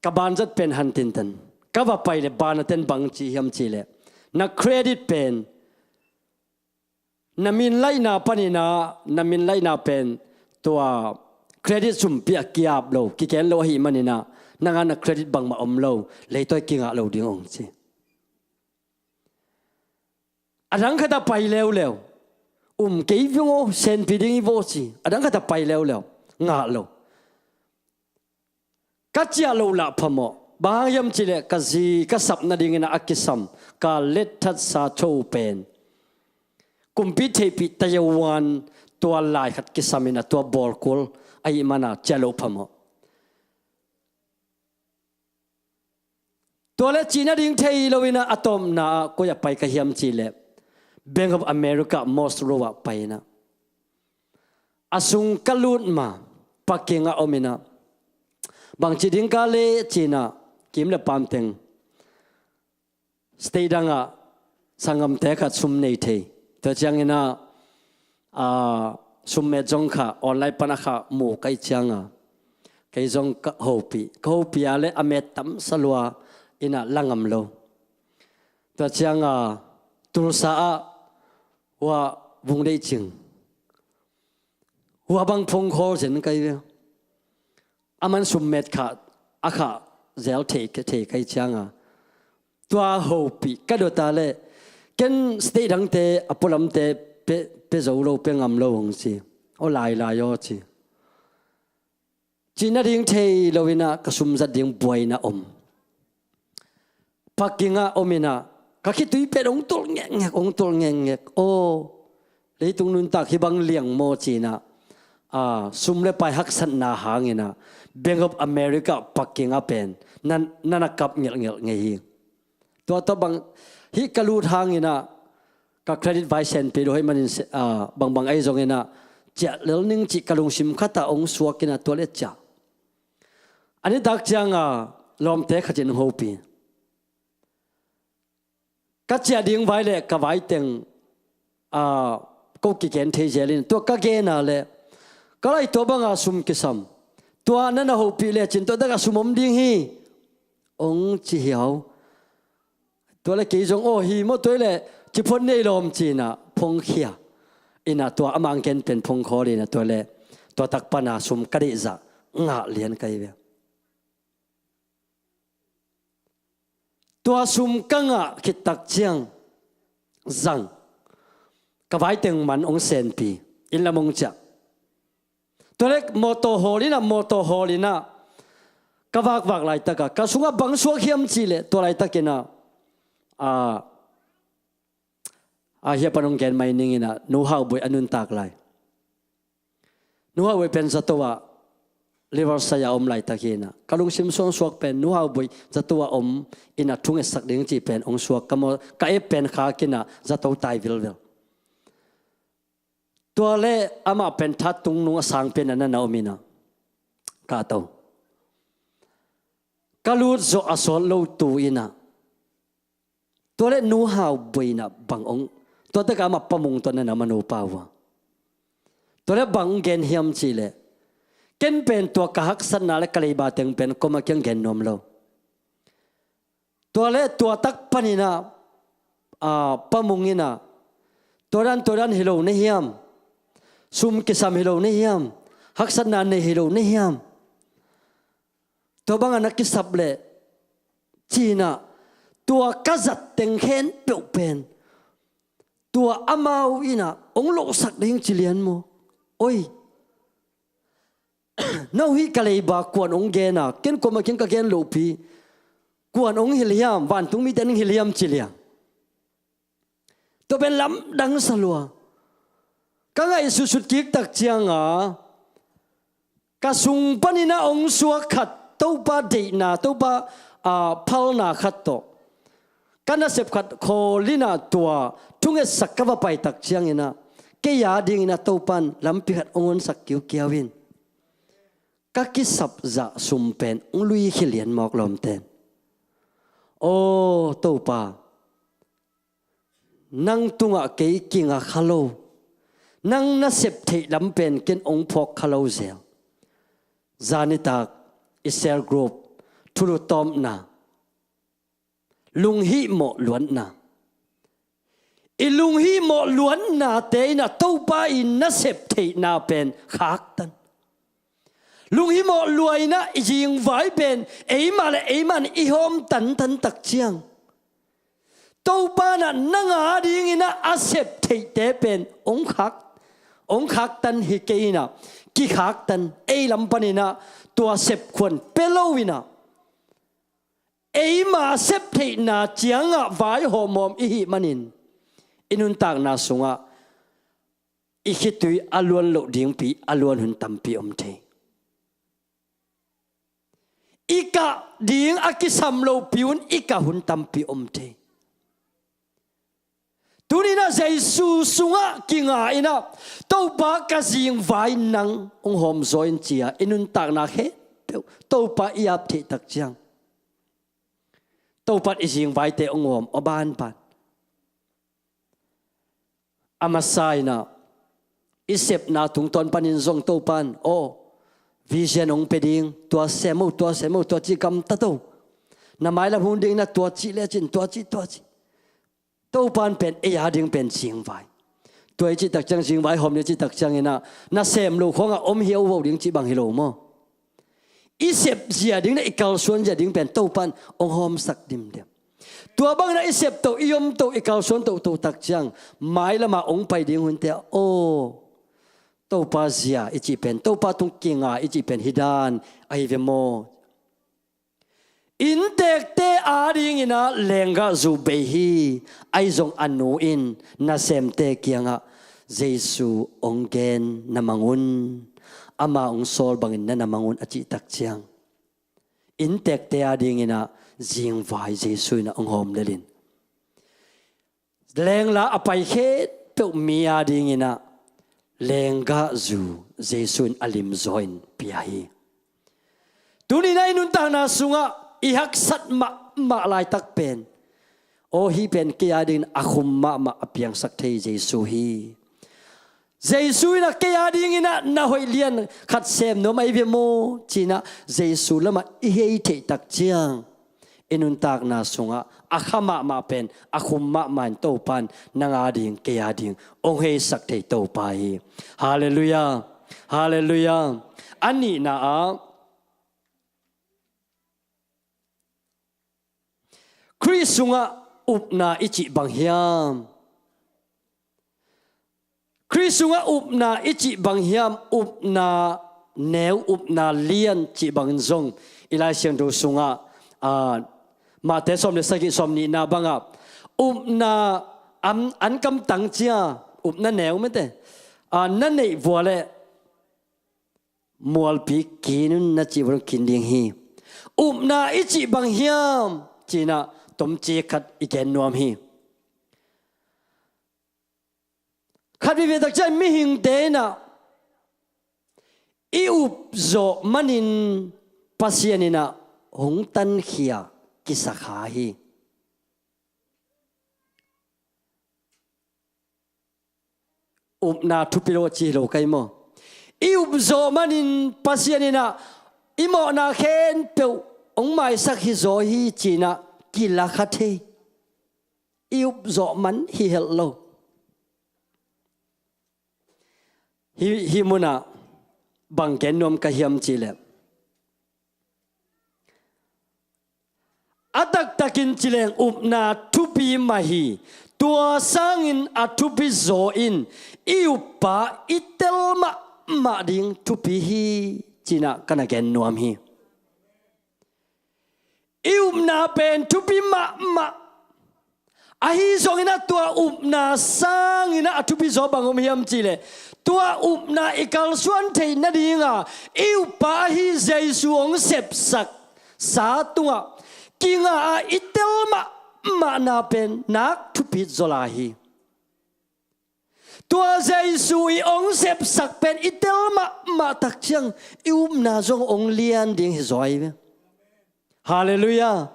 ka banzat pen han tintan ka va pai le banaten bangci hiam ci le, na credit pen na min laihna paninah, na min laihna pen tua credit sumpi a kiap lo, kiken lo ahi maninah, nangah na credit bangmah om lo, leitawi kingah lo ding hong ci. A dang khat a pai leuleu, um kei ving aw, senpi ding i vaw ci, a dang khat a pai leuleu, ngah lo. Ka ciah loh lah phamawh. Bang hang hiam cihleh ka zi ka sap nadingin a kisam ka letthatsa cho pen kumpi theihpih Taiwan tua lai khat kisam in a tua bawlkul ahi mana ciah loh phamawh. Tua le cih nading thei lo inah a tawpna ah koi ah pai ka hiam cihleh Bank of America Morse Road ah pai inah a sung ka lut ma, parking ah om inah bangci ding ka le cinah kim le pam teng state dangah sanggamte khat sum nei thei. Tua cianginah a, summet zong kha online pan a kha mu kai cianga kei zong ka hopih, ka hopih a le a met tam salua inah la ngam lo. Tua cianga Tulsa ah hua vung deih cing, hua bang phone call zen kai ve. A man summet kha a kha zel thei, thei kai cianga tua hopih ka dota le ken state dangte a pualamte pe, pe zo lo, pe ngam lo hong ci. Aw lailai aw ci. Cih nading thei lo inah ka sumzat ding buaina om. Parking ah om inah ka khitui pen hong tulh ngekngek, hong tulh ngekngek. Aw, leitung nuntak hih bang liang maw cinah a, sum le pai haksatna hanginah Bank of America parking ah pen nan, nan a kap ngelhngelh ngei hi. Tua tawh bang hih ka lut hanginah ka credit vai senpi lo hih manin se, a, bangbang ahi zonginah ciah lel ning cih ka lungsim khatah hong suak inah tua le ciah. A nitak cianga lawmte khatin hong hopih. Ka ciah ding vai le ka vai teng, a, ko kigen thei zelin tua ka gena le ka lai tua banga sum kisam. Tua nan a hopih le cin tua daka sum om ding hi hong ci hiau. Tua le kei zong aw hi maw tua le ci phot nei lawm cinah phongkhia inah tua a mangken pen phongkhawl inah tua le tua tak pana sum ka deihzah ngah lian kai ve. Tua sum ka ngah khittak ciang zang ka vai teng man hong senpi, inn lam hong ciah. Tua le mawtaw hawl inah mawtaw hawl inah ka vakvak laitaka ka sungah bang suak hiam cihleh tua laitakinah a, a hia pan hong gen mai ninginah Nu Hau Buai a nuntak lai. Nu Hau Buai pen zato ah Riverside ah om laitak hinah ka lungsim suangsuak pen Nu Hau Buai zato ah om inah thungetsak ding cih pen hong suak ka maw, ka ep pen khakinah zato tai vilvel. Tua le amah pen thattung nung a sang pen a nana om inah ka to. Ka lut zawh a sawt lo tu inah tua le Nu Hau Buai inah bang ong tua taka amah pamung tua nana manu pau a. Tua le bang ong gen hiam cihleh ken pen tua ka haksatna le ka leiba teng pen koma kiang gen nuam lo. Tua le tua tak paninah a, pamung inah tua dan tua dan hi lo na hiam? Sum kisam hi lo na hiam? Haksatna nei hi lo na hiam? Tua bangah na kisap leh, ci-in ah, tua ka zat teng khempeuh pen tua amau in ah hong lohsak ding ci lian maw? Oi, no hih ka leiba kuan hong gen a, ken kuamah kiang ka gen lohpi, kuan hong hilh hiam, vantung mite hong hilh hiam ci liang. Tua pen lamdang sa lua. Ka ngaihsutsut kik tak ciangin, ka sung panin ah hong suak khat, Topa deihna, Topa, aa, phalna khat tawh ka nasep khat khawl in ah tua thungetsak ka va pai tak ciangin ah, kei a dingin ah Topa in lampi khat hong honsak kiukiau in, ka kisap zah sum pen hong luikhia lian mawk lawmten. Aw Topa, nang tungah kei kinga kha lo, nang nasep theih lam pen ken hong phawk kha lo zel. Zanitak i cell group thulu tawpna, lunghihmawh luatna. I lunghihmawh luatnate in ah Topa i nasep theihna pen khaktan. Lunghihmawh lua in ah i zingvai pen eimah le eimah in i hawm tantan tak ciang, Topa in ah nang a dingin ah a sep theihte pen hong khak, hong khaktan hi kei in ah, kikhaktan, ei lam panin ah tua sep khuan pia lo in ah, eima sep theihna ciangah vaihawm hawm i hih manin, i nuntakna sungah i khitui a luan loh dingpi a luan hun tampi om thei. I kah ding a kisam lohpi un i kah hun tampi om thei. Tuni in ah Jesu sungah kinga in ah, Topa ka zingvai nang hong hawm zaw in ci-a i nuntakna khempeuh Topa i ap theih tak ciang, Topa in i zingvaite hong hawm a banban. A masa in ah i sepna tungtawn panin zong Topa in, aw, vision hong pia ding, tua sem o, tua sem o, tua ci gamtat o. Na mailam hun dingin ah tua ci lecin, tua ci, tua ci. Topa in pen ei a ding pen zingvai. Tua i cih tak ciang zingvai hawm ni cih tak ciangin ah, na sem lo khawngah om hi o vo ding cih bang hi lo maw? I sep zia ding le i kalsuan zia ding pen Topa in hong hawmsak dimdiam. Tua bangin ah i sep toh, i om toh, i kalsuan tohtoh tak ciang, mailamah hong pai ding hunte ah, aw, Topa zia i cih pen, Topa tung kinga i cih pen hi dan ahi ve maw? Inntekte a dingin ah lenggahzu bei hi, ahi zong a nu in nasemte kiangah Jesu hong gen na mang un, ama hong sawl bangin na na mang un a cih tak ciang, inntekte a dingin ah zingvai Jesu in ah hong hawm lel in, lengla a pai khempeuh mi a dingin ah lenggahzu Jesu in a lim zaw in pia hi. Tuni in ah i nuntakna sungah i haksat mahmah laitak pen, aw, hih pen kei a dingin a khum mahmah a piangsak thei Jesu hi. Jesu in ah kei a dingin ah na hoih lian khat sem nuam ahi ve maw ci-in ah Jesu lamah i hei theih tak ciang, i nuntakna sungah a kha mahmah pen, a khum mahmah in Topa in nang a ding, kei a ding hong heisak thei Topa hi. Halleluiah. Halleluiah. A nihna ah, Khrih sungah upna i cih bang hiam? Khrih sungah upna i cih bang hiam? Upna neu, upna lian cih bangin zong i Lai Siangtho sungah, aa, Mate sawm le sagih, sawm nihna bangah, upna an, an kamtang cia, upna neu mete, aa, na neih vua le mualpi kin un na cih vua kin ding hi. Upna i cih bang hiam? Ci-in ah tomcik khat i gen nuam hi. Khat veve tak ciang mihingte in ah i up zawh manin Pasian in ah hong tankhia kisa kha hi. Upna thupi lo a ci hi lo kai maw? I up zawh manin Pasian in ah i mawhna khempeuh hong maisak hi zaw hi ci-in ah kila kha thei. I up zawh man hi helh lo. Hih, hih munah bang gen nuam ka hiam cih leh, A taktakin ci leng upna thupi mah hi. Tua sangin a thupi zaw in i uppa i tel mahmah ding thupi hi, ci-in ah ka na gen nuam hi. I upna pen thupi mahmah. Ahi zongin ah tua upna sangin ah a thupi zaw bang om hiam cih leh, tua upna i kalsuan theih nadinga i uppa ahi Jesu hong sepsak sa tungah kinga a i tel mahmahna pen nak thupi zaw lai hi. Tua Jesu i hong sepsak pen i tel mahmah tak ciang i upna zong hong lian ding hi zaw hi ve. Halleluiah.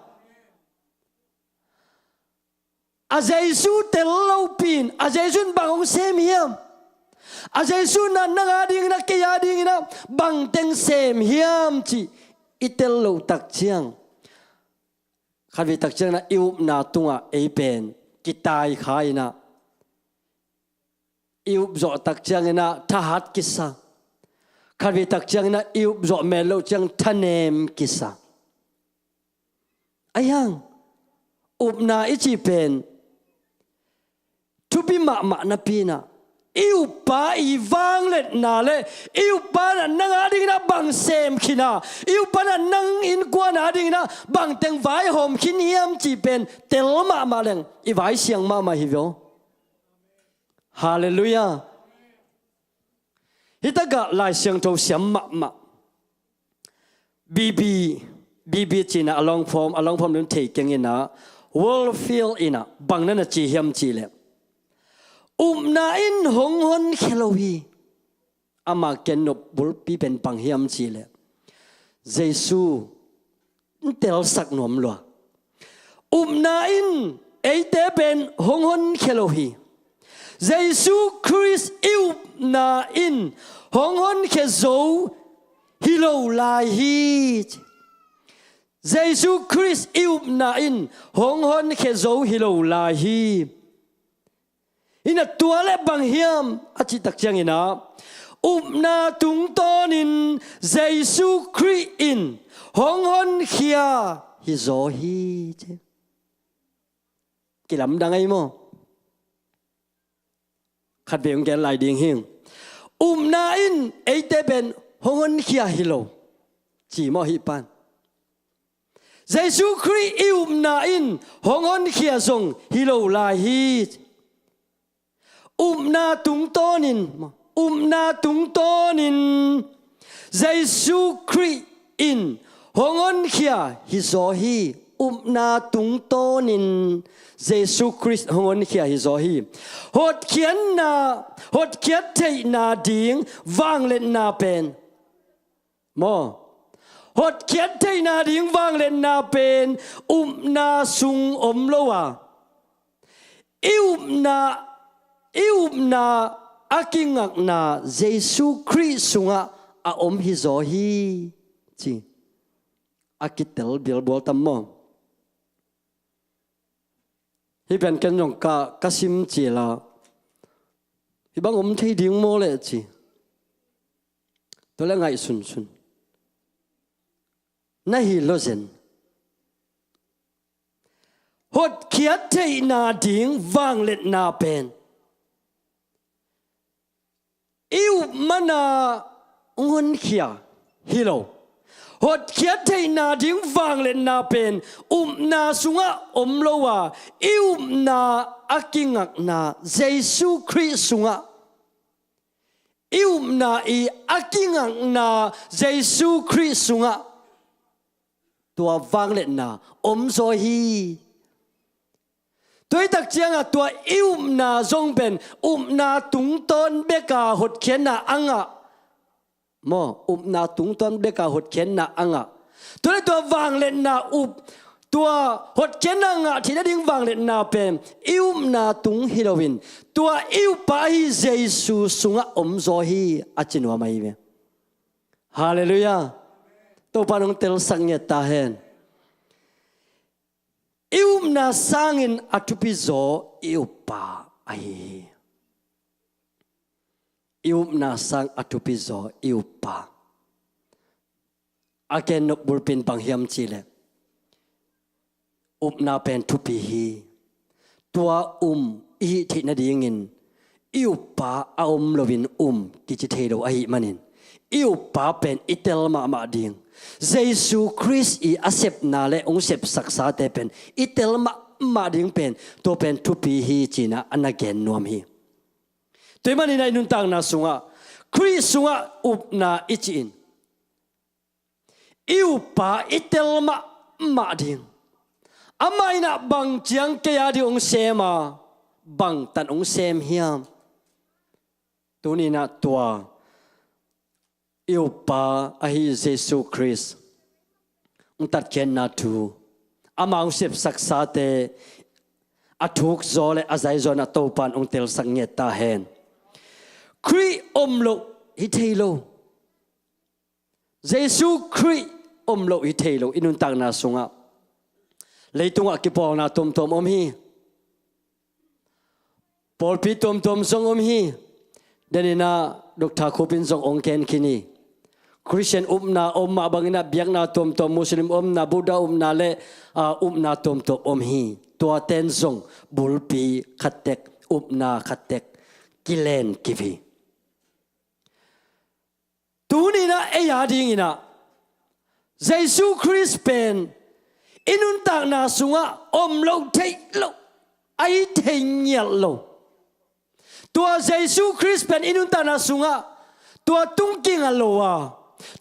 A Jesu tel lopi in a Jesu in bang hong sem hiam? A Jesu in ah nang a dingin ah kei a dingin ah bang teng sem hiam cih i tel loh tak ciang, khatvei tak ciangin ah i upna tungah ei pen kitai kha in ah, i up zawh tak ciangin ah thahat kisa. Khatvei tak ciangin ah i up zawh met loh ciang thanem kisa. Ahi hang upna i cih pen thupi mahmah napi in ah, i uppa i vangliatna le i uppa in ah nang a dingin ah bang sem khin a, i uppa in ah nang innkuan a dingin ah bang teng vaihawm khin hiam cih pen tel mahmah leng i vaisiang mahmah hi ve aw. Halleluiah. Hi takah Lai Siangtho siam mahmah B B, B B ci-in ah a long form, a long form dun thei keng in ah, Warfield in ah bang na na ci hiam cih leh, upna in hong honkhia lo hi. Ama gen nop bulpi pen bang hiam cih leh, Jesu in telsak nuam lua. Upna in eite pen hong honkhia lo hi. Jesu Khrist i upna in hong honkhia zo hi lo lai hi. Jesu Khrist i upna in hong honkhia zo hi lo lai hi. Hi in ah tua leh bang hiam a cih tak ciangin ah, upna tungtawnin Jesu Khrist in hong honkhia hi zaw hi, ci. Kilamdang ahi maw? Khatvei hong gen lai ding hi. Upna in eite pen hong honkhia hi lo, ci maw hih pan? Jesu Khrist i upna in hong honkhia zong hi lo lai hi. Upna tungtawnin, upna tungtawnin Jesu Khrist in hong honkhia hi zaw hi. Upna tungtawnin Jesu Khrist hong honkhia hi zaw hi. Hotkhiatna, hotkhiat theihna ding vangliatna pen maw, hotkhiat theihna ding vangliatna pen upna sung om lo a, i upna, i upna a kingakna Jesu Khrist sungah a om hi zaw hi, ci. A kitel bilbual tam maw? Hih pen ken zong ka, ka sim cil a, hih bang om thei ding maw leh ci. Tua leh ngaihsunsun. Na hi lo zen. Hotkhiat theihna ding vangliatna pen i up mana hong honkhia hi lo. Hotkhiat theihna ding vangliatna pen upna sungah om lo a, i upna a kingakna Jesu Khrist sungah, i upna i a kingakna Jesu Khrist sungah tua vangliatna om zaw hi. Tua hi tak ciangah tua i upna zong pen upna tungtawn beka hotkhiatna a ngah maw, upna tungtawn beka hotkhiatna a ngah. Tua leh tua vangliatna up, tua hotkhiatna ngah theihna ding vangliatna pen i upna tung hi loin tua i uppa ahi Jesu sungah om zaw hi, a ci nuam ahi ve. Halleluiah. Topa in hong telsak ngiat ta hen. I upna sangin a thupi zaw i uppa ahi hi. I upna sang a thupi zaw i uppa. A gen nop bulpi in bang hiam cih leh, Upna pen thupi hi. Tua um i hih theih nadingin i uppa a om loin um kici thei lo ahih manin, i uppa pen i tel mahmah ding, Jesu Khrist i a sepna le hong sepsaksate pen i tel mahmah ding pen, tua pen thupi hi, ci-in ah a na gen nuam hi. Tua ahih manin ah i nuntakna sungah, Khrist sungah upna i cih in, i uppa i tel mahmah ding. Amah in ah bang ciang kei a ding hong sem a, bangtan hong sem hiam? Tuni-in ah tua i uppa ahi Jesu Khrist hong tatkhiatna thu, ama hong sepsaksate a thuk zaw le a zai zaw in ah Topa'n hong telsak ngiat ta hen. Khrist om loh hi thei lo. Jesu Khrist om loh hi thei lo i nuntakna sungah. Leitungah kipawlna tuamtuam om hi. Pawlpi tuamtuam zong om hi. Denin ah Doctor Khup in zong hong gen khin hi. Khristian upna om mah bangin ah biakna tuamtuam, Muslim upna, Buddha upna le, ah, upna tuamtuam om hi. Tuate'n zong bulpi khat tek, upna khat tek kilen kip hi. Tuni-in ah ei a dingin ah Jesu Khrist pen i nuntakna sungah om loh theih loh, a hi thei ngiat lo. Tua Jesu Khrist pen i nuntakna sungah tua tung kinga lo a,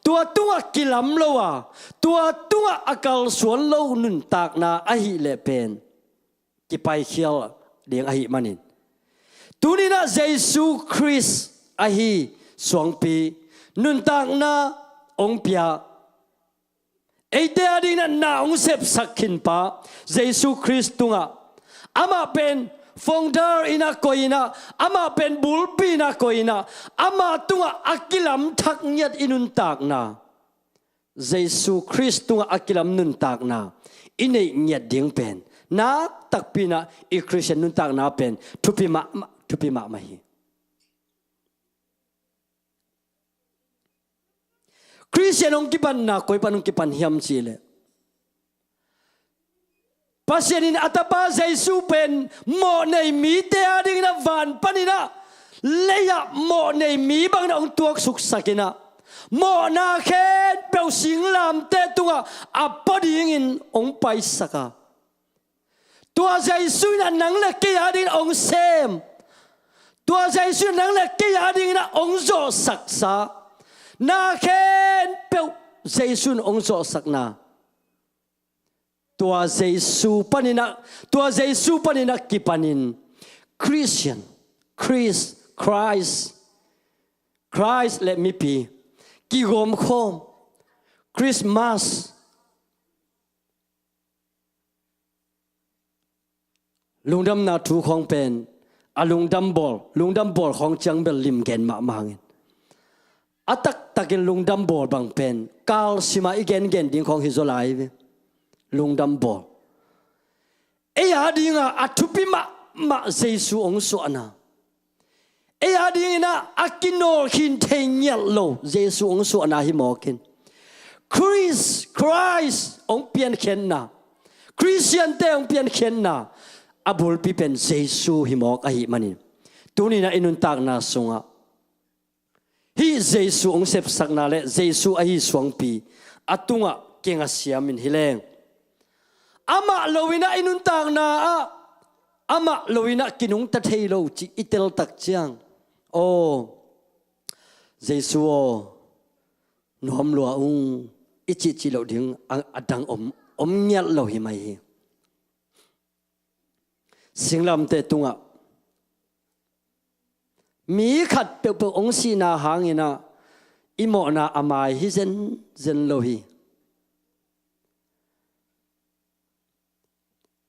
tua tungah kilam lo a, tua tungah a kalsuan lo nuntakna ahih leh pen kipaikhial ding ahih manin, tuni-in ah Jesu Khrist ahi suangpi nuntakna hong pia, eite a dingin ah na hong sepsak khinpa Jesu Khrist tungah, amah pen founder in ah koih in ah, amah pen bulpi in ah koih in ah, amah tungah a kilam thak ngiat i nuntakna, Jesu Khrist tungah a kilam nuntakna i neih ngiat ding pen, nak takpi in ah i Khristian nuntakna pen thupi mahmah, thupi mahmah hi. Khristian hong kipanna koi pan hong kipan hiam cih leh, Pasian in a tapa Jesu pen mawhnei mite a dingin ah van panin ah lei-ah mawhnei mi bangin ah hong tuaksuksak in ah, mawhna khempeuh singlamteh tungah a pua dingin hong paisak a, tua Jesu in ah nang le kei a dingin hong sem, tua Jesu in ah nang le kei a dingin ah hong zawhsaksa, na khempeuh Jesu in hong zawhsakna, tua Jesu panin ah, tua Jesu panin ah kipanin Christian, Chris, Christ, Christ le mipi kigawmkhawm, Christmas, lungdamna thu khawng pen a lungdam bawl, lungdam bawl khawng ciang bel lim gen mahmah hangin, a taktakin lungdam bawl bang pen kalsima i gengen ding khawng hi zaw lai ve. Lungdam bawl. Ei a dinga a thupi mahmah Jesu hong suahna, ei a dingin ah a kinawl khin thei ngiat lo Jesu hong suahna hi mawk in, Christ, Christ hong piankhiatna, Khristiante hong piankhiatna a bulpi pen Jesu hi mawk ahih manin, tuni-in ah i nuntakna sungah hih Jesu hong sepsakna le Jesu ahi suangpi a tungah kinga siamin hi leng, amah lo-in ah i nuntakna ah amah lo-in ah kinungta thei lo cih i teltak ciang, aw, Jesu aw, nuam lua ung, i cihcih loh ding a, a dang om, om ngiat lo hi mai hi. Singlamteh tungah mi khat peuhpeuh hong sihna hangin ah i mawhna a mai hi zenzen lo hi.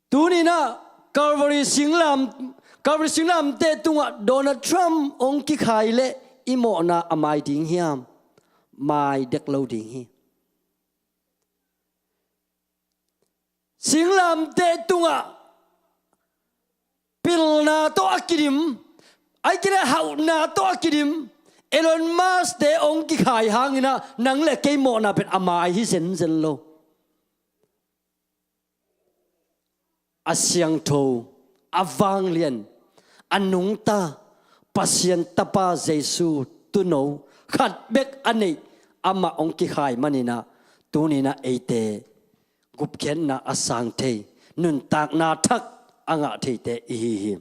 Tuni-in ah Calvary singlam, Calvary singlamteh tungah Donald Trump hong kikhai leh i mawhna a mai ding hiam? Mai dek lo ding hi. Singlamteh tungah pilna tawh a kidim, ahih kei leh hauhna tawh a kidim Elon Musk te hong kikhai hangin ah nang le kei mawhna pen a mai hi zenzen lo. a siangtho, a vanglian, a nungta Pasian Tapa Jesu tuuno khat bek a neih amah hong kikhai manin ah, tuni-in ah eite gupkhiatna a sang thei, nuntakna thak a ngah theite i hi hi.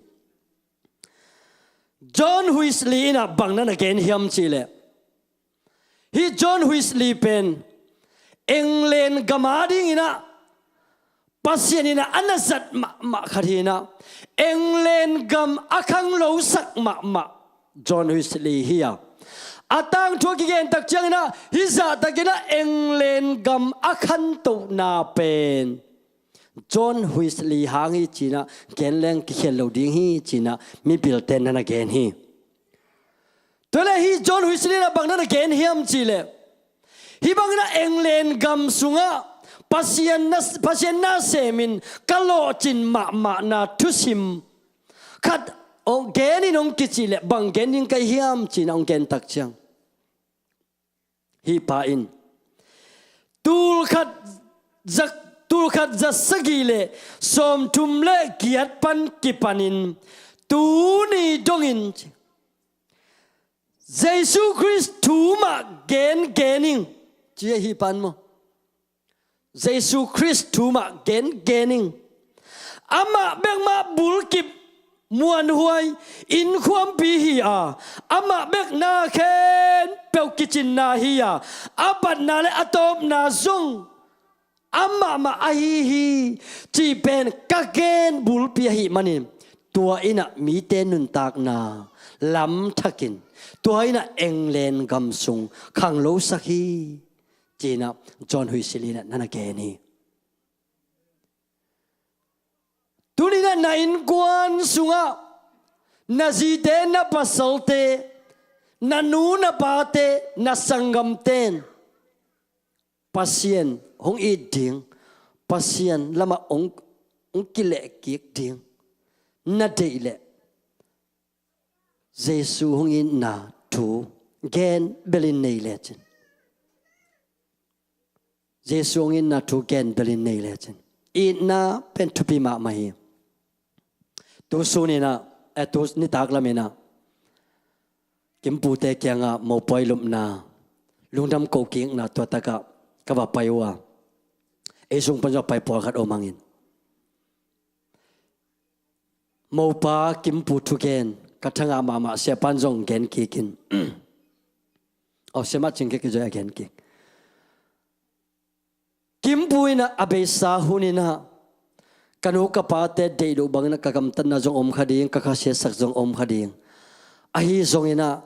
John Wesley in ah bang na na gen hiam cih leh, hih John Wesley pen England gam adingin ah Pasian in ah a na zat mahmah khat hi-in ah, England gam a khanglosak mahmah John Wesley hi a, a tangthu a kigen tak ciangin ah hih zahtakin ah England gam a khantohna pen John Wesley hang hi ci-in ah gen leng kikhial lo ding hi ci-in ah mipilte'n na na gen hi. Tua leh hih John Wesley in ah bang na na gen hiam cih leh, hih bangin ah England gam sungah Pasian na, Pasian na semin ka lawhcin mahmahna thusim khat hong genin hong kicih leh bang gen ding ka hi hiam ci-in ah hong gen tak ciang, hih pa in tulkhat za, tulkhat za sagih leh sawmthum leh giat pan kipanin tuni dongin Jesu Khrist thu mah gengen ing, ci ahi pan maw. Jesu Khrist thu mah gengen ing. Amah bek mah bulkip muanhuai innkhuampi hi a, amah bek na khempeuh kicinna hi a, a batna leh a tawpna zong amah mah ahi hi, cih pen ka gen bulpi ahih manin, tua in ah mite nuntakna lamthakin, tua in ah England gam sung khanglosak hi, ci-in ah John Wesley in ah na na gen hi. Tuni-in ah na innkuan sungah na zite, na pasalte, na nu na pate, na sanggamte'n Pasian hong it ding, Pasian lamah hong, hong kilehkik ding na deih leh, Jesu hong itna thu gen belin nei lecin. Jesu hong itna thu gen belin nei lecin. Itna pen thupi mahmah hi. Tu sunin ah, eh, tu nitak lamin ah Kimpute kiangah mopawi lupna, lungdam kohkikna tua takah ka va pai uh a, ei sung pan zong a pai pawlkhat om hangin. Mopa Kimpu thugen ka thangah mahmah, siapa'n zong gen kikin. Aw, siamah Cing Khe Kizoi a gen kik. Kimpu in ah a beisa hun in ah ka nu ka pate deih loh bangin ah ka gamtatna zong om kha ding, ka khasiatsak zong om kha ding. Ahi zongin ah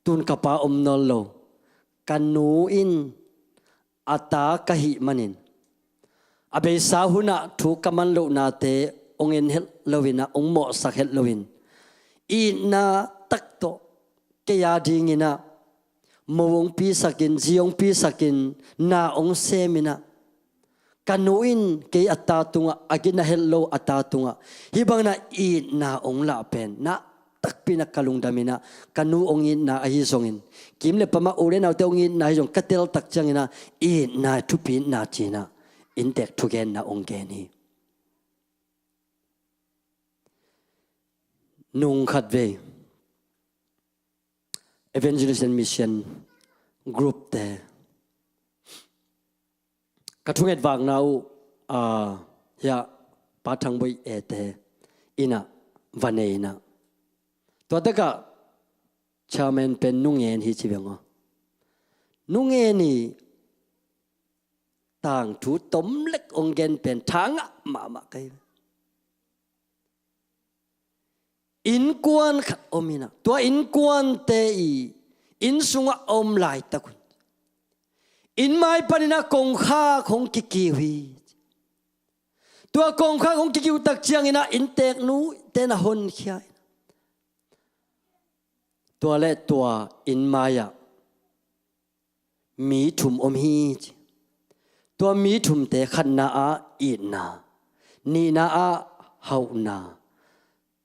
tun ka pa om nawn lo. Ka nu in a ta ka hih manin a beisa hun ah thu ka man lohnate hong en het loin ah, hong mawhsak het loin, itna tak tawh kei a dingin ah mo hong pisakin, zi hong pisakin, na hong semin ah, ka nu in kei a ta tungah a gina het lo a ta tungah hih bangin ah itna hong lah pen na takpi in ah ka lungdamin ah, ka nu hong itna ahi zongin, kim le pamah u le naute hong itna ahi zong ka teltak ciangin ah itna thupi itna ci-in ah inntek thugenna hong gen hi. Nung khatvei Evangelist and Mission Group te ka thunget vakna uh, ah, hiah Pa Thang Boi e te in ah va nei in ah, tua takah chairman pen Nu Ngen hi ci veng aw. Nu Ngen i tangthu tomlek hong gen pen tha ngah mahmah ka hi. Innkuan khat om in ah, tua innkuante i inn sungah a om laitak un, inn mai panin ah kongkhak hong kikiu hi. Tua kongkhak hong kikiu tak ciangin ah innteknu te'n a honkhia in ah, tua le tua inn mai-ah mi thum om hi ci. Tua mi thumte khatna ah itna, nihna ah hauhna,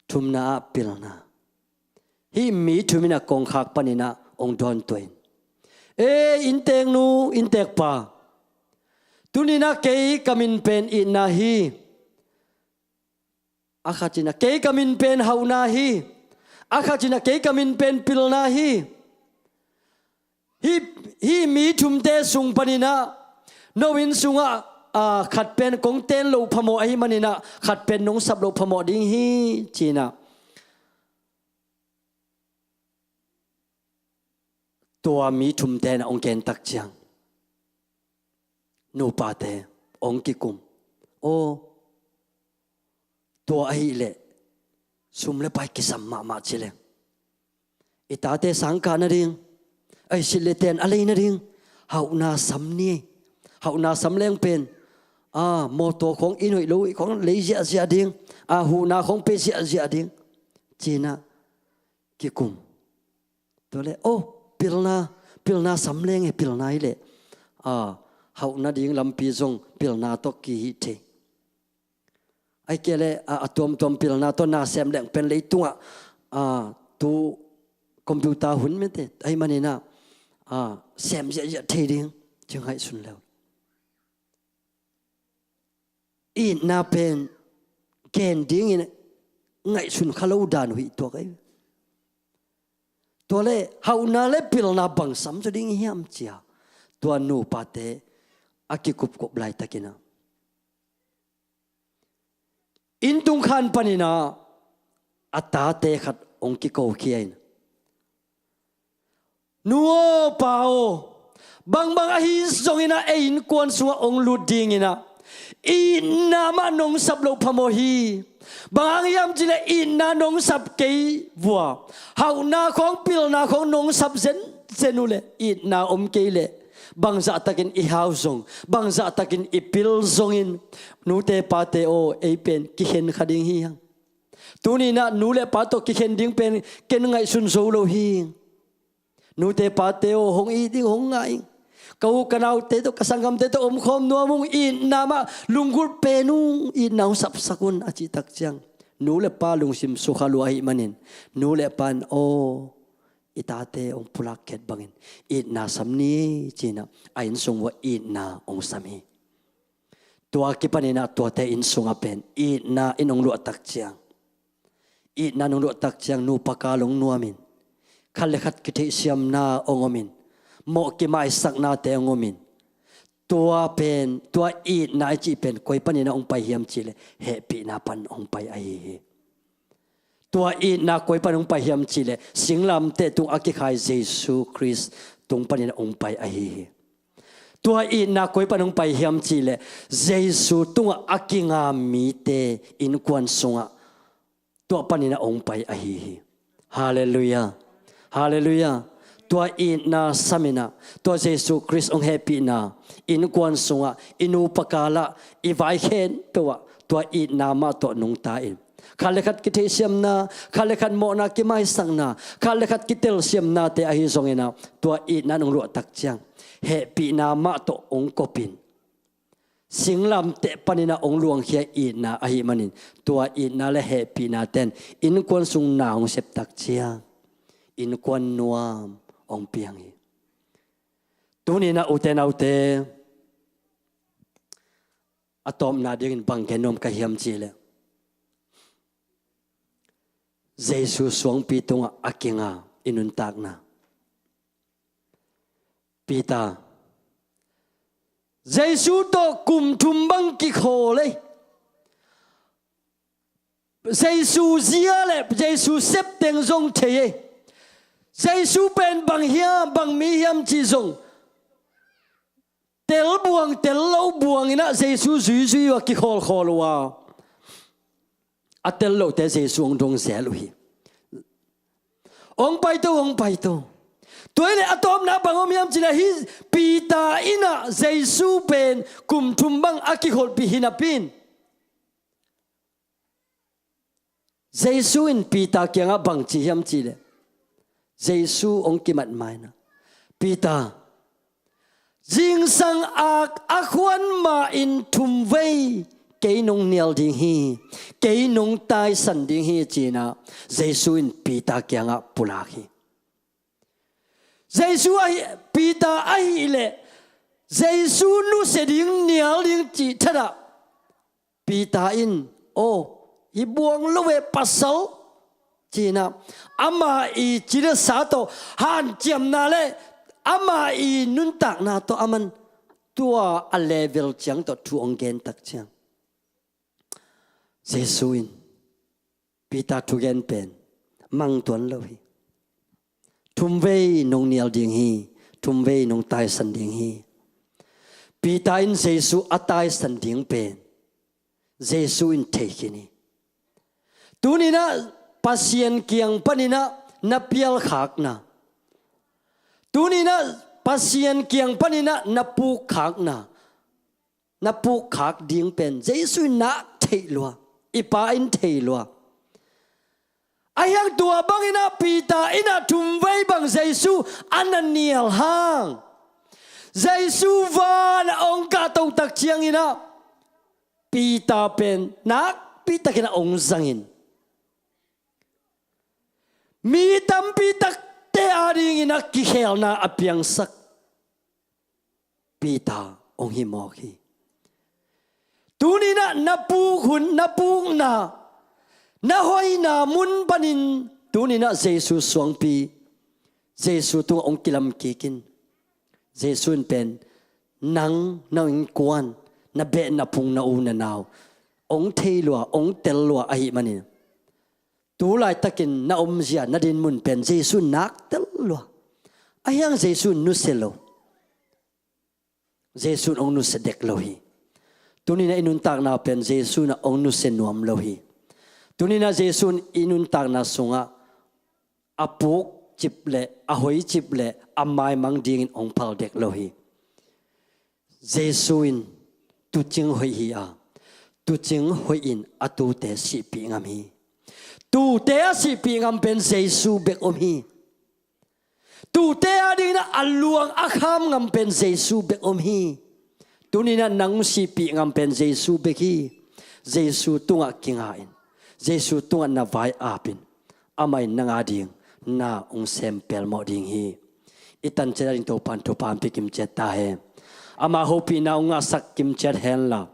thumna ah pilna. Hih mi thum in ah kongkhak panin ah hong dawntuah in, "Ei, innteknu, inntekpa, tuni-in ah kei ka min pen Itna hi. A khat in ah, "Kei ka min pen hauhna hi." A khat in ah, "Kei ka min pen pilna hi. Hih, hih mi thumte sung panin ah no inn sungah, aa, khat pen kong ten loh phamawh ahih manin ah khat pen nong sap loh phamawh ding hi," ci-in ah tua mi thumte in ah hong gen tak ciang, nupate hong kikum. "Aw, tua ahih leh sum le pai kisam mahmah ci leng, i tate sang kah nading, a i silh le ten a lei nading hauhna sam ni ei. Hauhna sam leng pen, aa, mawtaw khawng, inn hoih lo khawng lei ziahziah ding, aa, huhna khawng pe ziahziah ding," ci-in ah kikum. Tua leh, "Aw, pilna, pilna sam leng e, pilna hi leh, aa, hauhna ding lampi zong pilna tawh kihih thei. Ahih kei leh, a, a tuamtuam pilna tawh na sem leng pen leitungah, a, tu computer hun mete ahih manin ah, a, sem ziahziah thei ding," ci ngaihsun leu. Itna pen gen dingin ngaihsun kha lo dan uh hi tuak ahi. Tua leh hauhna le pilna bang sam zaw ding hiam ci-a tua nupate a kikupkup laitakin ah, inn tung khan panin ah a tate khat hong kikokhia in, "Nu aw, pa aw, bangbang ahi zongin ah ei innkuan sungah hong lut dingin ah itna mah nong sap loh phamawh hi. Bang hang hiam cih leh itna nong sap kei vua, hauhna khawng, pilna khawng nong sap zenzen uh leh, itna om kei leh bangzahtakin i hau zong, bangzahtakin i pil zongin, nute pate aw, ei pen kikhen kha ding hi hang. Tuni-in ah nu le pa tawh kikhen ding pen ken ngaihsun zo lo hi. Nute pate aw, hong it ing, hong ngah ing. Ka u ka naute tawh, ka sanggamte tawh omkhawm nuam ung, itna mah lunggulh pen ung, itna hong sapsak un," a cih tak ciang, nu le pa lungsim sukha lua ahih manin nu le pa in, "Aw, i tate hong pulak khiat bangin itna sam ni," ci-in ah a inn sung uah itna hong sam hi. Tua kipanin ah tuate inn sungah pen itna in hong luah tak ciang, itna in hong luah tak ciang nupa kal hong nuamin, khat le khat kitheihsiamna hong omin, mawh kimaisaknate hong omin, tua pen, tua itna i cih pen koi panin ah hong pai hiam cih leh hehpihna pan hong pai ahi hi. Tua itna koi pan hong pai hiam cih leh singlamteh tung a kikhai Jesu Khrist tung panin ah hong pai ahi hi. Tua itna koi pan hong pai hiam cih leh Jesu tungah a kinga mite innkuan sungah tua panin ah hong pai ahi hi. Halleluiah. Halleluiah. Tua itna samin ah, tua Jesu Khrist hong hehpihna innkuan sungah, i nupa kal ah, i vai khempeuh ah tua itna mah tawh nungta in, khat le khat kitheihsiamna, khat le khat mawhna kimaisakna, khat le khat kitelsiamnate ahi zongin ah, tua itna in hong luah tak ciang hehpihna mah tawh hong kopin, singlamteh panin ah hong luangkhia itna ahih manin, tua itna le hehpihnate in innkuan sung na hong sep tak ciang innkuan nuam hong piang hi. Tuni-in ah ute naute, a tawpna dingin bang gen nuam ka hiam cih leh, Jesu suangpi tungah a kinga i nuntakna. Peter, Jesu tawh kum thum bang kikhawl ei. Jesu zia le Jesu sep teng zong thei ei. Jesu pen bang hiam, bang mi hiam cih zong tel buang, tel lo buangin ah Jesu zuizui uh a, kikhawlkhawl uh a, a tel lohte Jesu hong dong zel uh hi. Hong paito, hong paito. Tua hi leh a tawpna bang om hiam cih leh, hih Peter in ah Jesu pen kum thum bang a kikholhpih hi napi-in, Jesu in Peter kiangah bang ci hiam cih leh, Jesu hong kimat ma-in ah, "Peter, zingsang ak a khuan ma-in thumvei kei nong nial ding hi, kei nong taisan ding hi," ci-in ah Jesu in Peter kiangah pulak hi. Jesu ahi, Peter ahih leh Jesu nusia ding, nial ding cih thadah Peter in, "Aw, Hi buang lo ve pasal, ci-in ah, ama i cidesa tawh hanciamna le ama i nuntakna tawh aman tua a level ciang tawh thu hong gen tak ciang, Jesu in Peter thugen pen mang tuan lo hi. Thumvei nong nial ding hi, thumvei nong taisan ding hi. Peter in Jesu a taisan ding pen Jesu in thei khin hi. Tuni-in ah Pasian kiang panin ah na pialkhakna, tuni-in ah Pasian kiang panin ah na pukkhakna, na pukkhak ding pen Jesu in nak thei lua, i Pa in thei lua. Ahi hang tua bangin ah Peter in ah thumvei bang Jesu a na nial hang, Jesu van ah hong kahto tak ciangin ah Peter pen nakpi takin ah hong zangin, mi tampi takte adingin ah kikhelna a piangsak Peter hong hi mawk hi. Tuni-in ah na puk hun, na pukna, na hoihna mun panin tuni-in ah Jesu suangpi, Jesu tungah hong kilam kik in. Jesu in pen nang, na innkuan, na behna phung, na u na nau hong thei lua, hong tel lua ahih manin, tu laitakin na omzia, na dinmun pen Jesu in nak tel lua. Ahi hang Jesu in nusia lo. Jesu in hong nusia dek lo hi. Tuni-in ah i nuntakna pen Jesu in ah hong nusia nuam lo hi. Tuni-in ah Jesu in i nuntakna sungah a puk cip le a hoi cip le a maimang dingin hong phal dek lo hi. Jesu in tuucing hoih hi a, tuucing hoih in a tuute sihpih ngam hi. Tuute a sihpih ngam pen Jesu bek om hi. Tuute adingin ah a luang a kham ngam pen Jesu bek om hi. Tuni-in ah nang sihpih ngam pen Jesu bek hi. Jesu tungah kinga in, Jesu tungah na vai-ap in, amah in nang ading na hong sem pelmawh ding hi. I tanciat ading Topa in thupha hong pia kimciat ta hen. Ama hopihna hong ngahsak kimciat henla,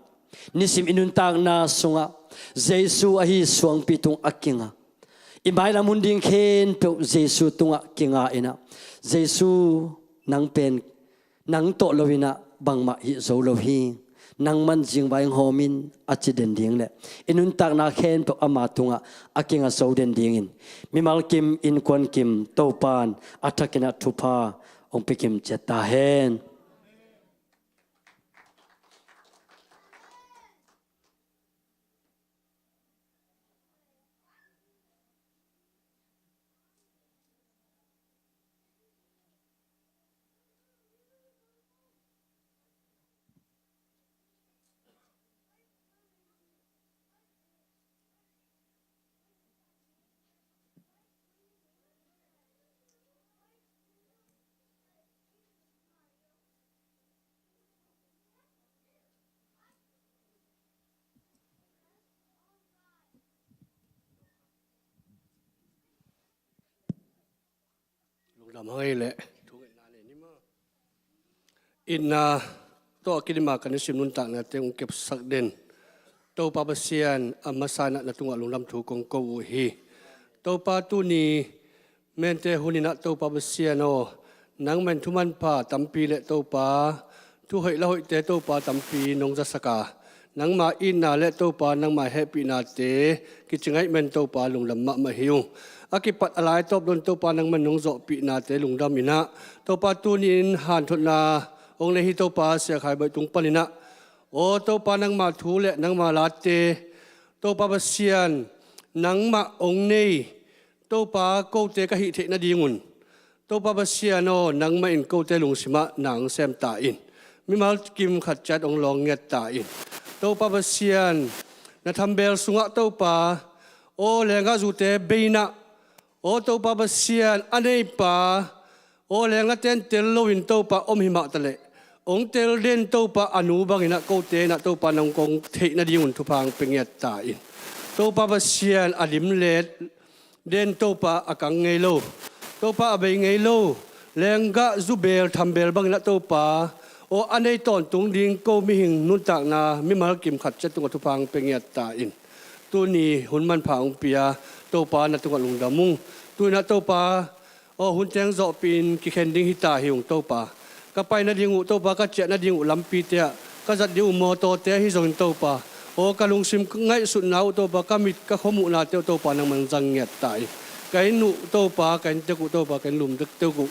nisim i nuntakna sungah Jesu ahi suangpi tung a kinga, i mailam hun ding khempeuh Jesu tungah kinga in ah, Jesu, nang pen nang tawh lo-in ah bangmah hih zo lo hi. Nangman zingvai hong hawm in, a ci den ding le i nuntakna khempeuh ama tungah a kinga zo den dingin mimal kim, innkuan kim Topa in a thakin ah thupha hong pia kimciat ta hen. Lungdam hang ei leh. Itna tawh a kidim a kan i sim nuntaknate hong kepsak den Topa Pasian a masa in ah na tungah lungdam thu kong ko uh hi. Topa, tuni mente hun in ah Topa Pasian aw, nangmah in thumanpha tampi le Topa, thuhoih lauhoihte Topa tampi nong zasak a, nangma itna le Topa nangma hehpihnate kici ngaih man Topa lungdam mahmah hi ung. A kipat a lai tawp dong Topa nangman nong zawhpihnate lungdam in ah, Topa tuni-in hanthotna hong nei hi Topa Sia Khai Bawi tung panin ah, aw Topa nangma thu le nangma late, Topa Pasian nangmah hong nei Topa kote ka hih theih nadingun, Topa Pasian aw, nangmah in kote lungsimah na hong sem ta in. Mimal kim khat ciat hong lawng ngiat ta in. Topa Pasian, na thambel sungah Topa aw, lenggah zute bei in ah, aw Topa Pasian, a neipa aw, lenggahte in tel loin Topa om hi mah taleh, hong tel den Topa a nu bangin ah kote in ah Topa nang kong theih nadingun thupha hong pia ngiat ta in. Topa Pasian, a lim let den Topa a kang ngei lo, Topa a bei ngei lo lenggah zubel thambel bangin ah Topa aw, a nei tawntung ding ko mihing nuntakna mimal kim khat ciat tungah thupha hong pia ngiat ta in. tuni hun manpha hong pia Topa na tungah lungdam ung. Tuinah Topa aw hun teng zawhpihin kikhen ding hita hi ung Topa. Ka pai nading uh Topa, ka ciah nading uh lampite ah ka zat ding uh mawtawte ahi zongin Topa aw ka lungsim ngaihsutna uh Topa, ka mit ka khuamuhnate uh Topa nangman zang ngiat ta hi. Ka inn uh Topa, ka inntek uh Topa, ka inn lumtek uh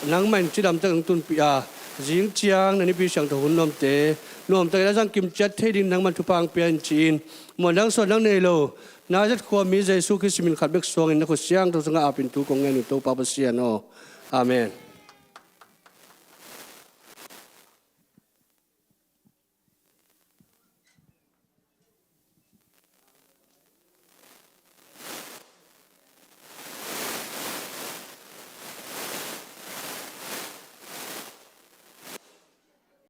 nangmah in cidamtek hong tunpih a, zing ciang na nipi siangtho hun nuamte nuamtakin a zang kimciat thei ding nangman thupha hong pia in ci-in, muan dang suan dang nei lo Nazareth khuami Jesu Khrist min khat bek suangin na khut siangtho sungah apin thu kong ngen uh Topa Pasian aw. Amen.